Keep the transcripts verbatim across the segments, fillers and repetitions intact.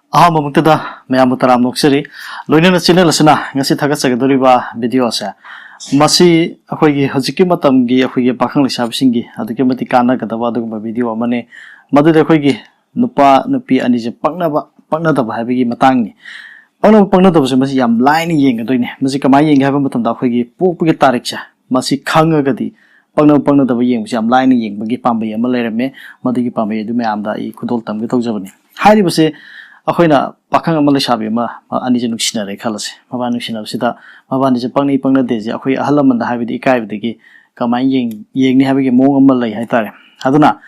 ꯑꯍꯥꯟꯕꯃꯛꯇꯗ ꯃꯌꯥꯝꯕꯨ ꯇꯔꯥꯝꯅ ꯑꯣꯛꯆꯔꯤ꯫ ꯂꯣꯏꯅꯅ channel ꯑꯁꯤꯅ ꯉꯁꯤ ꯊꯥꯒꯠꯆꯒꯗꯧꯔꯤꯕ video ꯑꯁꯦ, ꯃꯁꯤ ꯑꯩꯈꯣꯏꯒꯤ ꯍꯧꯖꯤꯛꯀꯤ ꯃꯇꯝꯒꯤ ꯑꯩꯈꯣꯏꯒꯤ ꯄꯥꯈꯪ ꯂꯩꯁꯥꯕꯤꯁꯤꯡꯒꯤ ꯑꯗꯨꯛꯀꯤ ꯃꯇꯤꯛ ꯀꯥꯟꯅꯒꯗꯕ ꯑꯗꯨꯒꯨꯝꯕ video ꯑꯃꯅꯤ꯫ ꯃꯗꯨꯗꯤ ꯑꯩꯈꯣꯏꯒꯤ ꯅꯨꯄꯥ ꯅꯨꯄꯤ ꯑꯅꯤꯁꯦ ꯄꯛꯅꯕ ꯄꯛꯅꯗꯕ ꯍꯥꯏꯕꯒꯤ ꯃꯇꯥꯡꯅꯤ꯫ ꯄꯛꯅꯕ ꯄꯛꯅꯗꯕꯁꯦ ꯃꯁꯤ ꯌꯥꯝ ꯂꯥꯏꯅ ꯌꯦꯡꯒꯗꯣꯏꯅꯦ꯫ ꯃꯁꯤ ꯀꯃꯥꯏꯅ ꯌꯦꯡꯒꯦ ꯍꯥꯏꯕ ꯃꯇꯝꯗ, ꯑꯩꯈꯣꯏꯒꯤ ꯄꯣꯛꯄꯒꯤ ꯇꯥꯔꯤꯛꯁꯦ ꯃꯁꯤ ꯈꯪꯉꯒꯗꯤ ꯄꯛꯅꯕ ꯄꯛꯅꯗꯕ ꯌꯦꯡꯕꯁꯤ ꯌꯥꯝ ꯂꯥꯏꯅ ꯌꯦꯡꯕꯒꯤ ꯄꯥꯝꯕꯩ ꯑꯃ ꯂꯩꯔꯝꯃꯦ꯫ ꯃꯗꯨꯒꯤ ꯄꯥꯝꯕꯩ ꯑꯗꯨ ꯃꯌꯥꯝꯗ ꯑꯩ ꯈꯨꯗꯣꯜ ꯇꯝꯒꯦ ꯇꯧꯖꯕꯅꯤ꯫ ꯍꯥꯏꯔꯤꯕꯁꯦ ꯑꯩꯈꯣꯏꯅ ꯄꯥꯈꯪ ꯑꯃ ꯂꯩꯁꯥꯕꯤ ꯑꯃ, ꯑꯅꯤꯁꯦ ꯅꯨꯡꯁꯤꯅꯔꯦ ꯈꯜꯂꯁꯦ꯫ ꯃꯕꯥꯅꯤ ꯅꯨꯡꯁꯤꯅꯕꯁꯤꯗ ꯃꯕꯥꯅꯤꯁꯦ ꯄꯛꯅꯩ ꯄꯛꯅꯗꯦꯁꯦ ꯑꯩꯈꯣꯏ ꯑꯍꯜ ꯂꯃꯟꯗ ꯍꯥꯏꯕꯗꯤ ꯏꯀꯥꯏꯕꯗꯒꯤ ꯀꯃꯥꯏꯅ ꯌꯦꯡ-, ꯌꯦꯡꯅꯤ ꯍꯥꯏꯕꯒꯤ ꯃꯑꯣꯡ ꯑꯃ ꯂꯩ ꯍꯥꯏꯇꯥꯔꯦ꯫ ꯑꯗꯨꯅ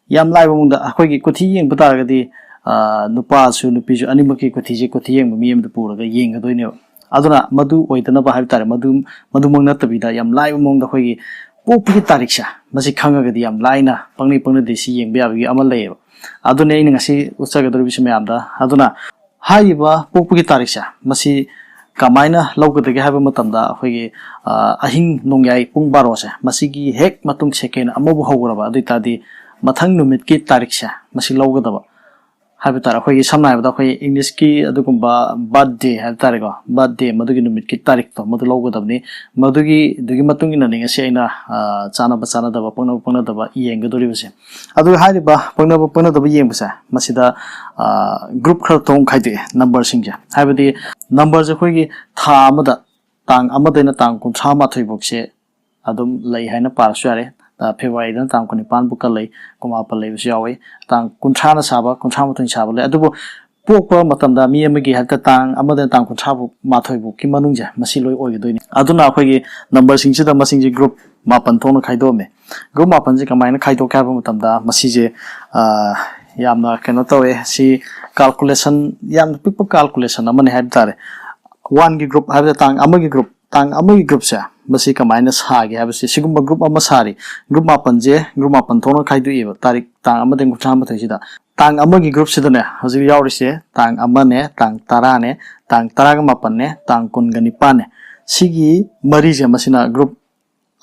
ꯌꯥꯝ ꯂꯥꯏꯕ ꯃꯑꯣꯡꯗ ꯑꯩꯈꯣꯏꯒꯤ ꯀꯨꯊꯤ ꯌꯦꯡꯕ ꯇꯥꯔꯒꯗꯤ, ꯑ, ꯅꯨꯄꯥꯁꯨ ꯅꯨꯄꯤꯁꯨ ꯑꯅꯤꯃꯛꯀꯤ ꯀꯨꯊꯤꯁꯦ ꯀꯨꯊꯤ ꯌꯦꯡꯕ ꯃꯤ ꯑꯃꯗ ꯄꯨꯔꯒ ꯌꯦꯡꯒꯗꯣꯏꯅꯦꯕ꯫ ꯑꯗꯨꯅ ꯃꯗꯨ ꯑꯣꯏꯗꯅꯕ ꯍꯥꯏꯕ ꯇꯥꯔꯦ, ꯃꯗꯨ, ꯃꯗꯨꯃꯛ ꯅꯠꯇꯕꯤꯗ ꯌꯥꯝ ꯂꯥꯏꯕ ꯃꯑꯣꯡꯗ ꯑꯩꯈꯣꯏꯒꯤ ꯄꯣꯛꯄꯒꯤ ꯇꯥꯔꯤꯛꯁꯦ ꯃꯁꯤ ꯈꯪꯉꯒꯗꯤ ꯌꯥꯝ ꯂꯥꯏꯅ ꯄꯛꯅꯩ ꯄꯛꯅꯗꯦ ꯁꯤ ꯌꯦꯡꯕ ꯌꯥꯕꯒꯤ ꯑꯃ ꯂꯩꯌꯦꯕ꯫ ꯑꯗꯨꯅꯦ ꯑꯩꯅ ꯉꯁꯤ ꯎꯠꯆꯒꯗꯧꯔꯤꯕꯁꯤ ꯃꯌꯥꯝꯗ꯫ ꯑꯗꯨꯅ ꯍꯥꯏꯔꯤꯕ ꯄꯣꯛꯄꯒꯤ ꯇꯥꯔꯤꯛꯁꯦ ꯃꯁꯤ ꯀꯃꯥꯏꯅ ꯂꯧꯒꯗꯒꯦ ꯍꯥꯏꯕ ꯃꯇꯝꯗ, ꯑꯩꯈꯣꯏꯒꯤ, ꯑ, ꯑꯍꯤꯡ ꯅꯣꯡꯌꯥꯏ ꯄꯨꯡ ꯕꯥꯔꯣꯁꯦ, ꯃꯁꯤꯒꯤ ꯍꯦꯛ ꯃꯇꯨꯡ second ꯑꯃꯕꯨ ꯍꯧꯈ꯭ꯔꯕ ꯑꯗꯨ ꯑꯣꯏꯇꯥꯔꯗꯤ ꯃꯊꯪ ꯅꯨꯃꯤꯠꯀꯤ ꯇꯥꯔꯤꯛꯁꯦ ꯃꯁꯤ ꯂꯧꯒꯗꯕ ꯍꯥꯏꯕ ꯇꯥꯔꯦ꯫ ꯑꯩꯈꯣꯏꯒꯤ ꯁꯝꯅ ꯍꯥꯏꯔꯕꯗ ꯑꯩꯈꯣꯏ English ꯀꯤ ꯑꯗꯨꯒꯨꯝꯕ birthday ꯍꯥꯏꯕ ꯇꯥꯔꯦꯀꯣ, birthday ꯃꯗꯨꯒꯤ ꯅꯨꯃꯤꯠꯀꯤ ꯇꯥꯔꯤꯛꯇꯣ ꯃꯗꯨ ꯂꯧꯒꯗꯕꯅꯤ꯫ ꯃꯗꯨꯒꯤ, ꯑꯗꯨꯒꯤ ꯃꯇꯨꯡ ꯏꯟꯅꯅꯤ ꯉꯁꯤ ꯑꯩꯅ, ꯑ, ꯆꯥꯅꯕ ꯆꯥꯅꯗꯕ, ꯄꯛꯅꯕ ꯄꯛꯅꯗꯕ ꯌꯦꯡꯒꯗꯧꯔꯤꯕꯁꯦ꯫ ꯑꯗꯨꯒ ꯍꯥꯏꯔꯤꯕ ꯄꯛꯅꯕ ꯄꯛꯅꯗꯕ ꯌꯦꯡꯕꯁꯦ ꯃꯁꯤꯗ, ꯑ, group ꯈꯔ ꯊꯣꯛꯅ ꯈꯥꯏꯗꯣꯛꯑꯦ number ꯁꯤꯡꯁꯦ꯫ ꯍꯥꯏꯕꯗꯤ number ꯁꯦ ꯑꯩꯈꯣꯏꯒꯤ ꯊꯥ ꯑꯃꯗ ꯇꯥꯡ ꯑꯃꯗꯩꯅ ꯇꯥꯡ ꯀꯨꯟꯊ꯭ꯔꯥ ꯃꯥꯊꯣꯏ ꯐꯥꯎꯁꯦ ꯑꯗꯨꯝ ꯂꯩ ꯍꯥꯏꯅ ꯄꯥꯔꯁꯨ ꯌꯥꯔꯦ꯫ ꯑ, February ꯗꯅ ꯇꯥꯡ ꯀꯨꯟꯅꯤꯄꯥꯟ ꯐꯥꯎꯀ ꯂꯩ, ꯀꯨꯟꯃꯥꯄꯟ ꯂꯩꯕꯁꯨ ꯌꯥꯎꯋꯤ, ꯇꯥꯡ ꯀꯨꯟꯊ꯭ꯔꯥꯅ ꯁꯥꯕ, ꯀꯨꯟꯊ꯭ꯔꯥ ꯃꯥꯊꯣꯏꯅ ꯁꯥꯕ ꯂꯩ꯫ ꯑꯗꯨꯕꯨ ꯄꯣꯛꯄ ꯃꯇꯝꯗ ꯃꯤ ꯑꯃꯒꯤ ꯍꯦꯛꯇ ꯇꯥꯡ ꯑꯃꯗꯩꯅ ꯇꯥꯡ ꯀꯨꯟꯊ꯭ꯔꯥ ꯐꯥꯎ, ꯃꯥꯊꯣꯏ ꯐꯥꯎꯀꯤ ꯃꯅꯨꯡꯁꯦ ꯃꯁꯤ ꯂꯣꯏ ꯑꯣꯏꯒꯗꯣꯏꯅꯤ꯫ ꯑꯗꯨꯅ ꯑꯩꯈꯣꯏꯒꯤ number ꯁꯤꯡꯁꯤꯗ ꯃꯁꯤꯡꯁꯦ group ꯃꯥꯄꯟ ꯊꯣꯛꯅ ꯈꯥꯏꯗꯣꯛꯑꯝꯃꯦ꯫ Group ꯃꯥꯄꯟꯁꯦ ꯀꯃꯥꯏꯅ ꯈꯥꯏꯗꯣꯛꯀꯦ ꯍꯥꯏꯕ ꯃꯇꯝꯗ ꯃꯁꯤꯁꯦ, ꯑ, ꯌꯥꯝꯅ ꯀꯩꯅꯣ ꯇꯧꯋꯦ꯫ ꯁꯤ calculation, ꯌꯥꯝꯅ ꯄꯤꯛꯄ calculation ꯑꯃꯅꯤ ꯍꯥꯏꯕ ꯇꯥꯔꯦ꯫ One ꯒꯤ group ꯍꯥꯏꯕꯗꯤ ꯇꯥꯡ ꯑꯃꯒꯤ group, ꯇꯥꯡ ꯑꯃꯒꯤ group ꯁꯦ ꯃꯁꯤ ꯀꯃꯥꯏꯅ ꯁꯥꯒꯦ ꯍꯥꯏꯕꯁꯤ, ꯁꯤꯒꯨꯝꯕ group ꯑꯃ ꯁꯥꯔꯤ꯫ Group ꯃꯥꯄꯟꯁꯦ, group ꯃꯥꯄꯟ ꯊꯣꯛꯅ ꯈꯥꯏꯗꯣꯛꯑꯦꯕ, ꯇꯥꯔꯤꯛ ꯇꯥꯡ ꯑꯃꯗꯒꯤ ꯀꯨꯟꯊ꯭ꯔꯥ ꯃꯥꯊꯣꯏꯁꯤꯗ꯫ ꯇꯥꯡ ꯑꯃꯒꯤ group ꯁꯤꯗꯅꯦ ꯍꯧꯖꯤꯛ ꯌꯥꯎꯔꯤꯁꯦ ꯇꯥꯡ ꯑꯃꯅꯦ, ꯇꯥꯡ ꯇꯔꯥꯅꯦ, ꯇꯥꯡ ꯇꯔꯥꯒ ꯃꯥꯄꯟꯅꯦ, ꯇꯥꯡ ꯀꯨꯟꯒ ꯅꯤꯄꯥꯟꯅꯦ꯫ ꯁꯤꯒꯤ ꯃꯔꯤꯁꯦ ꯃꯁꯤꯅ group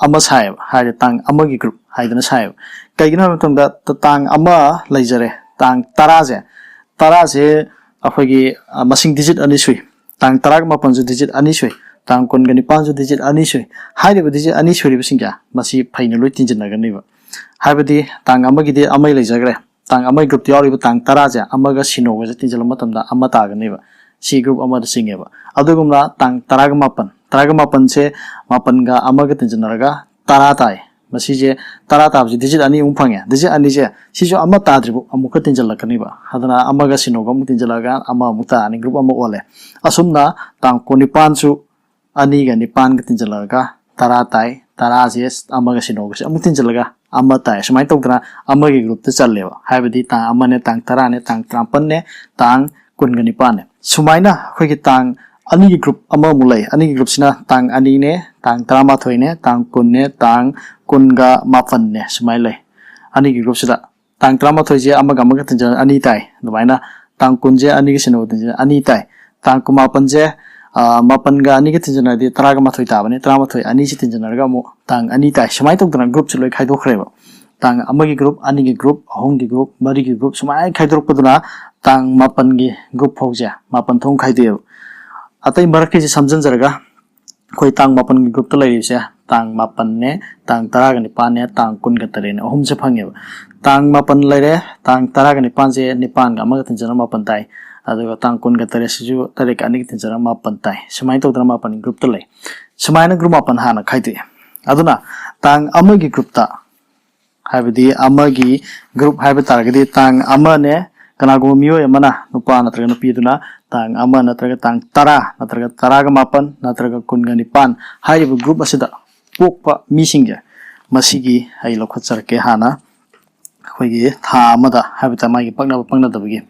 ꯑꯃ ꯁꯥꯏꯌꯦꯕ, ꯍꯥꯏꯗꯤ ꯇꯥꯡ ꯑꯃꯒꯤ group ꯍꯥꯏꯗꯅ ꯁꯥꯏꯌꯦꯕ꯫ ꯀꯩꯒꯤꯅꯣ ꯍꯥꯏꯕ ꯃꯇꯝꯗ ꯇ-, ꯇꯥꯡ ꯑꯃ ꯂꯩꯖꯔꯦ, ꯇꯥꯡ ꯇꯔꯥꯁꯦ, ꯇꯔꯥꯁꯦ ꯑꯩꯈꯣꯏꯒꯤ ꯃꯁꯤꯡ ꯗꯤꯖꯤꯠ ꯑꯅꯤ ꯁꯨꯏ꯫ ꯇꯥꯡ ꯇꯔꯥꯒ ꯃꯥꯄꯟꯁꯨ ꯗꯤꯖꯤꯠ ꯑꯅꯤ ꯁꯨꯏ꯫ ꯇꯥꯡ ꯀꯨꯟꯒ ꯅꯤꯄꯥꯟꯁꯨ ꯗꯤꯖꯤꯠ ꯑꯅꯤ ꯁꯨꯏ꯫ ꯍꯥꯏꯔꯤꯕ ꯗꯤꯖꯤꯠ ꯑꯅꯤ ꯁꯨꯔꯤꯕꯁꯤꯡꯁꯦ ꯃꯁꯤ ꯐꯩꯅ ꯂꯣꯏ ꯇꯤꯟꯁꯤꯟꯅꯒꯅꯦꯕ꯫ ꯍꯥꯏꯕꯗꯤ ꯇꯥꯡ ꯑꯃꯒꯤꯗꯤ ꯑꯃ ꯂꯩꯖꯈ꯭ꯔꯦ꯫ ꯇꯥꯡ ꯑꯃꯒꯤ ꯒ꯭ꯔꯨꯞꯇ ꯌꯥꯎꯔꯤꯕ ꯇꯥꯡ ꯇꯔꯥꯁꯦ ꯑꯃꯒ ꯁꯤꯅꯣꯒꯁꯦ ꯇꯤꯟꯁꯤꯜꯂꯕ ꯃꯇꯝꯗ ꯑꯃ ꯇꯥꯒꯅꯦꯕ꯫ ꯁꯤ ꯒ꯭ꯔꯨꯞ ꯑꯃꯗ ꯆꯤꯡꯉꯦꯕ꯫ ꯑꯗꯨꯒꯨꯝꯅ ꯇꯥꯡ ꯇꯔꯥꯒ ꯃꯥꯄꯟ, ꯇꯔꯥꯒ ꯃꯥꯄꯟꯁꯦ ꯃꯥꯄꯟꯒ ꯑꯃꯒ ꯇꯤꯟꯁꯤꯟꯅꯔꯒ ꯇꯔꯥ ꯇꯥꯏ꯫ ꯃꯁꯤꯁꯦ ꯇꯔꯥ ꯇꯥꯕꯁꯤ ꯗꯤꯖꯤꯠ ꯑꯅꯤ ꯑꯃꯨꯛ ꯐꯪꯉꯦ꯫ ꯗꯤꯖꯤꯠ ꯑꯅꯤꯁꯦ ꯁꯤꯁꯨ ꯑꯃ ꯇꯥꯗ꯭ꯔꯤꯕ ꯑꯃꯨꯛꯀ ꯇꯤꯟꯁꯤꯜꯂꯛꯀꯅꯤꯕ꯫ ꯑꯗꯨꯅ ꯑꯃꯒ ꯁꯤꯅꯣꯒ ꯑꯃꯨꯛ ꯇꯤꯟꯁꯤꯜꯂꯛꯑꯒ ꯑꯃꯃꯨꯛ ꯇꯥꯔꯅꯤ, ꯒ꯭ꯔꯨꯞ ꯑꯃ ꯑꯣꯜꯂꯦ꯫ ꯑꯁꯨꯝꯅ ꯇꯥꯡ ꯀꯨꯟꯅꯤꯄꯥꯟꯁꯨ ꯑꯅꯤꯒ ꯅꯤꯄꯥꯟꯒ ꯇꯤꯟꯁꯤꯜꯂꯒ ꯇꯔꯥ ꯇꯥꯏ꯫ ꯇꯔꯥꯁꯦ ꯑꯃꯒ ꯁꯤꯅꯣꯒꯁꯦ ꯑꯃꯨꯛ ꯇꯤꯟꯁꯤꯜꯂꯒ ꯑꯃ ꯇꯥꯏ꯫ ꯁꯨꯃꯥꯏꯅ ꯇꯧꯗꯅ ꯑꯃꯒꯤ ꯒ꯭ꯔꯨꯞꯇ ꯆꯜꯂꯦꯕ꯫ ꯍꯥꯏꯕꯗꯤ ꯇꯥꯡ ꯑꯃꯅꯦ, ꯇꯥꯡ ꯇꯔꯥꯅꯦ, ꯇꯥꯡ ꯇꯔꯥꯃꯥꯄꯟꯅꯦ, ꯇꯥꯡ ꯀꯨꯟꯒ ꯅꯤꯄꯥꯟꯅꯦ꯫ ꯁꯨꯃꯥꯏꯅ ꯑꯩꯈꯣꯏꯒꯤ ꯇꯥꯡ ꯑꯅꯤꯒꯤ ꯒ꯭ꯔꯨꯞ ꯑꯃꯃꯨꯛ ꯂꯩ꯫ ꯑꯅꯤꯒꯤ ꯒ꯭ꯔꯨꯞꯁꯤꯅ ꯇꯥꯡ ꯑꯅꯤꯅꯦ, ꯇꯥꯡ ꯇꯔꯥꯃꯥꯊꯣꯏꯅꯦ, ꯇꯥꯡ ꯀꯨꯟꯅꯦ, ꯇꯥꯡ ꯀꯨꯟꯒ ꯃꯥꯄꯟꯅꯦ꯫ ꯁꯨꯃꯥꯏꯅ ꯂꯩ꯫ ꯑꯅꯤꯒꯤ ꯒ꯭ꯔꯨꯞꯁꯤꯗ ꯇꯥꯡ ꯇꯔꯥꯃꯥꯊꯣꯏꯁꯦ ꯑꯃꯒ ꯑꯃꯒ ꯇꯤꯟꯖꯟ ꯑꯅꯤ ꯇꯥꯏ꯫ ꯑꯗꯨꯃꯥꯏꯅ ꯇꯥꯡ ꯀꯨꯟꯁꯦ ꯑꯅꯤꯒ ꯁꯤꯅꯣꯒ ꯇꯤꯟꯖꯟ ꯑꯅꯤ ꯇꯥꯏ꯫ ꯇꯥꯡ ꯀꯨꯟꯃꯥꯄꯟꯁꯦ, ꯑ, ꯃꯥꯄꯟꯒ ꯑꯅꯤꯒ ꯇꯤꯟꯖꯟꯅꯔꯗꯤ ꯇꯔꯥꯒ ꯃꯥꯊꯣꯏ ꯇꯥꯕꯅꯤ꯫ ꯇꯔꯥꯃꯥꯊꯣꯏ ꯑꯅꯤꯁꯤ ꯇꯤꯟꯖꯟꯅꯔꯒ ꯑꯃꯨꯛ ꯇꯥꯡ ꯑꯅꯤ ꯇꯥꯏ꯫ ꯁꯨꯃꯥꯏꯅ ꯇꯧꯗꯅ ꯒ꯭ꯔꯨꯞꯁꯦ ꯂꯣꯏ ꯈꯥꯏꯗꯣꯛꯈ꯭ꯔꯦꯕ꯫ ꯇꯥꯡ ꯑꯃꯒꯤ ꯒ꯭ꯔꯨꯞ, ꯑꯅꯤꯒꯤ ꯒ꯭ꯔꯨꯞ, ꯑꯍꯨꯝꯒꯤ ꯒ꯭ꯔꯨꯞ, ꯃꯔꯤꯒꯤ ꯒ꯭ꯔꯨꯞ ꯁꯨꯃꯥꯏꯅ ꯈꯥꯏꯗꯣꯔꯛꯄꯗꯨꯅ ꯇꯥꯡ ꯃꯥꯄꯟꯒꯤ ꯒ꯭ꯔꯨꯞ ꯐꯥꯎꯁꯦ ꯃꯥꯄꯟ ꯊꯣꯛꯅ ꯈꯥꯏꯗꯣꯛꯑꯦꯕ꯫ ꯑꯇꯩ ꯃꯔꯛꯀꯤꯁꯦ ꯁꯝꯖꯟꯖꯔꯒ ꯑꯩꯈꯣꯏ ꯇꯥꯡ ꯃꯥꯄꯟꯒꯤ ꯒ꯭ꯔꯨꯞꯇ ꯂꯩꯔꯤꯕꯁꯦ ꯇꯥꯡ ꯃꯥꯄꯟꯅꯦ, ꯇꯥꯡ ꯇꯔꯥꯒ ꯅꯤꯄꯥꯟꯅꯦ, ꯇꯥꯡ ꯀꯨꯟꯒ ꯇꯔꯦꯠꯅꯦ, ꯑꯍꯨꯝꯁꯦ ꯐꯪꯉꯦꯕ꯫ ꯇꯥꯡ ꯃꯥꯄꯟ ꯂꯩꯔꯦ, ꯇꯥꯡ ꯇꯔꯥꯒ ꯅꯤꯄꯥꯟꯁꯦ ꯅꯤꯄꯥꯟꯒ ꯑꯃꯒ ꯇꯤꯟꯖꯟꯅ ꯃꯥꯄꯟ ꯇꯥꯏ꯫ ꯑꯗꯨꯒ ꯇꯥꯡ ꯀꯨꯟꯒ ꯇꯔꯦꯠꯁꯤꯁꯨ ꯇꯔꯦꯠꯀ ꯑꯅꯤꯒ ꯇꯤꯟꯖꯟꯅ ꯃꯥꯄꯟ ꯇꯥꯏ꯫ ꯁꯨꯃꯥꯏꯅ ꯇꯧꯗꯅ ꯃꯥꯄꯟꯒꯤ ꯒ꯭ꯔꯨꯞꯇ ꯂꯩ꯫ ꯁꯨꯃꯥꯏꯅ ꯒ꯭ꯔꯨꯞ ꯃꯥꯄꯟ ꯍꯥꯟꯅ ꯈꯥꯏꯗꯣꯛꯑꯦ꯫ ꯑꯗꯨꯅ ꯇꯥꯡ ꯑꯃꯒꯤ ꯒ꯭ꯔꯨꯞꯇ, ꯍꯥꯏꯕꯗꯤ ꯑꯃꯒꯤ ꯒ꯭ꯔꯨꯞ ꯍꯥꯏꯕ ꯇꯥꯔꯒꯗꯤ ꯇꯥꯡ ꯑꯃꯅꯦ, ꯀꯅꯥꯒꯨꯝꯕ ꯃꯤꯑꯣꯏ ꯑꯃꯅ, ꯅꯨꯄꯥ ꯅꯠꯇ꯭ꯔꯒ ꯅꯨꯄꯤ ꯑꯗꯨꯅ ꯇꯥꯡ ꯑꯃ ꯅꯠꯇ꯭ꯔꯒ ꯇꯥꯡ ꯇꯔꯥ ꯅꯠꯇ꯭ꯔꯒ ꯇꯔꯥꯒ ꯃꯥꯄꯟ ꯅꯠꯇ꯭ꯔꯒ ꯀꯨꯟꯒ ꯅꯤꯄꯥꯟ ꯍꯥꯏꯔꯤꯕ ꯒ꯭ꯔꯨꯞ ꯑꯁꯤꯗ ꯄꯣꯛꯄ ꯃꯤꯁꯤꯡꯁꯦ, ꯃꯁꯤꯒꯤ ꯑꯩ ꯂꯧꯈꯠꯆꯔꯛꯀꯦ ꯍꯥꯟꯅ꯫ ꯑꯩꯈꯣꯏꯒꯤ ꯊꯥ ꯑꯃꯗ ꯍꯥꯏꯕ ꯇꯥꯔꯦ, ꯃꯥꯒꯤ ꯄꯛꯅꯕ ꯄꯛꯅꯗꯕꯒꯤ꯫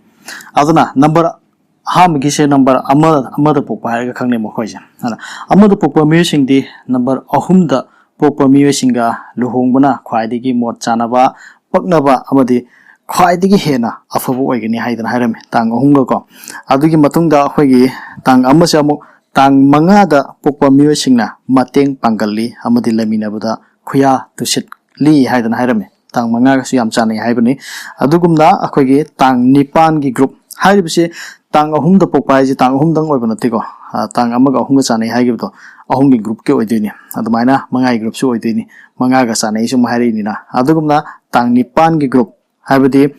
ꯑꯗꯨꯅ ꯅꯝꯕꯔ ꯑꯍꯥꯟꯕꯒꯤꯁꯦ ꯅꯝꯕꯔ ꯑꯃ, ꯑꯃꯗ ꯄꯣꯛꯄ ꯍꯥꯏꯔꯒ ꯈꯪꯅꯩ ꯃꯈꯣꯏꯁꯦ꯫ ꯑꯗꯨꯅ ꯑꯃꯗ ꯄꯣꯛꯄ ꯃꯤꯑꯣꯏꯁꯤꯡꯗꯤ ꯅꯝꯕꯔ ꯑꯍꯨꯝꯗ ꯄꯣꯛꯄ ꯃꯤꯑꯣꯏꯁꯤꯡꯒ ꯂꯨꯍꯣꯡꯕꯅ ꯈ꯭ꯋꯥꯏꯗꯒꯤ ꯃꯣꯠ ꯆꯥꯅꯕ, ꯄꯛꯅꯕ ꯑꯃꯗꯤ ꯈ꯭ꯋꯥꯏꯗꯒꯤ ꯍꯦꯟꯅ ꯑꯐꯕ ꯑꯣꯏꯒꯅꯤ ꯍꯥꯏꯗꯅ ꯍꯥꯏꯔꯝꯃꯤ, ꯇꯥꯡ ꯑꯍꯨꯝꯒꯀꯣ꯫ ꯑꯗꯨꯒꯤ ꯃꯇꯨꯡꯗ ꯑꯩꯈꯣꯏꯒꯤ ꯇꯥꯡ ꯑꯃꯁꯦ ꯑꯃꯨꯛ ꯇꯥꯡ ꯃꯉꯥꯗ ꯄꯣꯛꯄ ꯃꯤꯑꯣꯏꯁꯤꯡꯅ ꯃꯇꯦꯡ ꯄꯥꯡꯒꯜꯂꯤ ꯑꯃꯗꯤ ꯂꯩꯃꯤꯟꯅꯕꯗ ꯈꯨꯌꯥ ꯇꯨꯁꯤꯠꯂꯤ ꯍꯥꯏꯗꯅ ꯍꯥꯏꯔꯝꯃꯤ꯫ ꯇꯥꯡ ꯃꯉꯥꯒꯁꯨ ꯌꯥꯝ ꯆꯥꯟꯅꯩ ꯍꯥꯏꯕꯅꯤ꯫ ꯑꯗꯨꯒꯨꯝꯅ ꯑꯩꯈꯣꯏꯒꯤ ꯇꯥꯡ ꯅꯤꯄꯥꯟꯒꯤ ꯒ꯭ꯔꯨꯞ, ꯍꯥꯏꯔꯤꯕꯁꯤ ꯇꯥꯡ ꯑꯍꯨꯝꯗ ꯄꯣꯛꯄ ꯍꯥꯏꯁꯦ ꯇꯥꯡ ꯑꯍꯨꯝꯗꯪ ꯑꯣꯏꯕ ꯅꯠꯇꯦꯀꯣ꯫ ꯑ, ꯇꯥꯡ ꯑꯃꯒ ꯑꯍꯨꯝꯒ ꯆꯥꯟꯅꯩ ꯍꯥꯏꯈꯤꯕꯗꯣ ꯑꯍꯨꯝꯒꯤ groupꯀꯤ ꯑꯣꯏꯗꯣꯏꯅꯤ꯫ ꯑꯗꯨꯃꯥꯏꯅ ꯃꯉꯥꯒꯤ groupꯁꯨ ꯑꯣꯏꯗꯣꯏꯅꯤ꯫ ꯃꯉꯥꯒ ꯆꯥꯟꯅꯩ ꯁꯨꯝ ꯍꯥꯏꯔꯛꯏꯅꯤꯅ꯫ ꯑꯗꯨꯒꯨꯝꯅ ꯇꯥꯡ ꯅꯤꯄꯥꯟꯒꯤ group, ꯍꯥꯏꯕꯗꯤ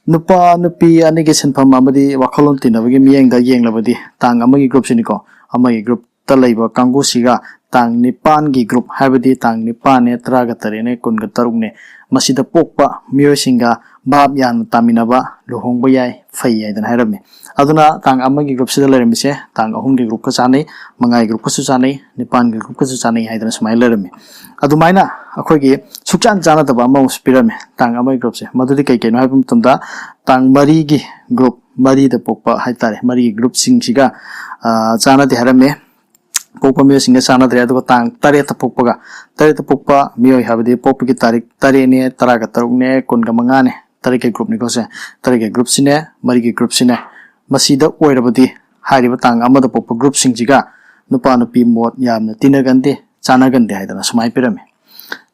ꯅꯨꯄꯥ ꯅꯨꯄꯤ ꯑꯅꯤꯒꯤ ꯁꯤꯟꯐꯝ ꯑꯃꯗꯤ ꯋꯥꯈꯜꯂꯣꯟ ꯇꯤꯟꯅꯕꯒꯤ ꯃꯤꯠꯌꯦꯡꯗ ꯌꯦꯡꯂꯕꯗꯤ ꯇꯥꯡ ꯑꯃꯒꯤ groupꯁꯤꯅꯤꯀꯣ꯫ ꯑꯃꯒꯤ groupꯇ ꯂꯩꯕ ꯀꯥꯡꯕꯨꯁꯤꯒ ꯇꯥꯡ ꯅꯤꯄꯥꯟꯒꯤ group, ꯍꯥꯏꯕꯗꯤ ꯇꯥꯡ ꯅꯤꯄꯥꯟꯅꯦ, ꯇꯔꯥꯒ ꯇꯔꯦꯠꯅꯦ, ꯀꯨꯟꯒ ꯇꯔꯨꯛꯅꯦ, ꯃꯁꯤꯗ ꯄꯣꯛꯄ ꯃꯤꯑꯣꯏꯁꯤꯡꯒ ꯚꯥꯞ ꯌꯥꯝꯅ ꯇꯥꯃꯤꯟꯅꯕ, ꯂꯨꯍꯣꯡꯕ ꯌꯥꯏ, ꯐꯩ ꯍꯥꯏꯗꯅ ꯍꯥꯏꯔꯝꯃꯤ꯫ ꯑꯗꯨꯅ ꯇꯥꯡ ꯑꯃꯒꯤ groupꯁꯤꯗ ꯂꯩꯔꯝꯃꯤꯁꯦ ꯇꯥꯡ ꯑꯍꯨꯝꯒꯤ groupꯀ ꯆꯥꯟꯅꯩ, ꯃꯉꯥꯒꯤ groupꯀꯁꯨ ꯆꯥꯟꯅꯩ, ꯅꯤꯄꯥꯟꯒꯤ groupꯀꯁꯨ ꯆꯥꯟꯅꯩ ꯍꯥꯏꯗꯅ ꯁꯨꯃꯥꯏꯅ ꯂꯩꯔꯝꯃꯤ꯫ ꯑꯗꯨꯃꯥꯏꯅ ꯑꯩꯈꯣꯏꯒꯤ ꯁꯨꯛꯆꯥꯟ ꯆꯥꯟꯅꯗꯕ ꯑꯃ ꯑꯃꯁꯨ ꯄꯤꯔꯝꯃꯤ ꯇꯥꯡ ꯑꯃꯒꯤ groupꯁꯦ꯫ ꯃꯗꯨꯗꯤ ꯀꯩ ꯀꯩꯅꯣ ꯍꯥꯏꯕ ꯃꯇꯝꯗ ꯇꯥꯡ ꯃꯔꯤꯒꯤ group, ꯃꯔꯤꯗ ꯄꯣꯛꯄ ꯍꯥꯏꯇꯥꯔꯦ, ꯃꯔꯤꯒꯤ groupꯁꯤꯡꯁꯤꯒ, ꯑ, ꯆꯥꯟꯅꯗꯦ ꯍꯥꯏꯔꯝꯃꯤ꯫ ꯄꯣꯛꯄ ꯃꯤꯑꯣꯏꯁꯤꯡꯒ ꯆꯥꯟꯅꯗ꯭ꯔꯦ꯫ ꯑꯗꯨꯒ ꯇꯥꯡ ꯇꯔꯦꯠꯇ ꯄꯣꯛꯄꯒ, ꯇꯔꯦꯠꯇ ꯄꯣꯛꯄ ꯃꯤꯑꯣꯏ ꯍꯥꯏꯕꯗꯤ ꯄꯣꯛꯄꯒꯤ ꯇꯥꯔꯤꯛ ꯇꯔꯦꯠꯅꯦ, ꯇꯔꯥꯒ ꯇꯔꯨꯛꯅꯦ, ꯀꯨꯟꯒ ꯃꯉꯥꯅꯦ, ꯇꯔꯦꯠꯀꯤ groupꯅꯤꯀꯣ ꯁꯦ꯫ ꯇꯔꯦꯠꯀꯤ groupꯁꯤꯅꯦ, ꯃꯔꯤꯒꯤ groupꯁꯤꯅꯦ꯫ ꯃꯁꯤꯗ ꯑꯣꯏꯔꯕꯗꯤ ꯍꯥꯏꯔꯤꯕ ꯇꯥꯡ ꯑꯃꯗ ꯄꯣꯛꯄ groupꯁꯤꯡꯁꯤꯒ ꯅꯨꯄꯥ ꯅꯨꯄꯤ ꯃꯣꯠ ꯌꯥꯝꯅ ꯇꯤꯟꯅꯒꯟꯗꯦ, ꯆꯥꯟꯅꯒꯟꯗꯦ ꯍꯥꯏꯗꯅ ꯁꯨꯃꯥꯏꯅ ꯄꯤꯔꯝꯃꯤ꯫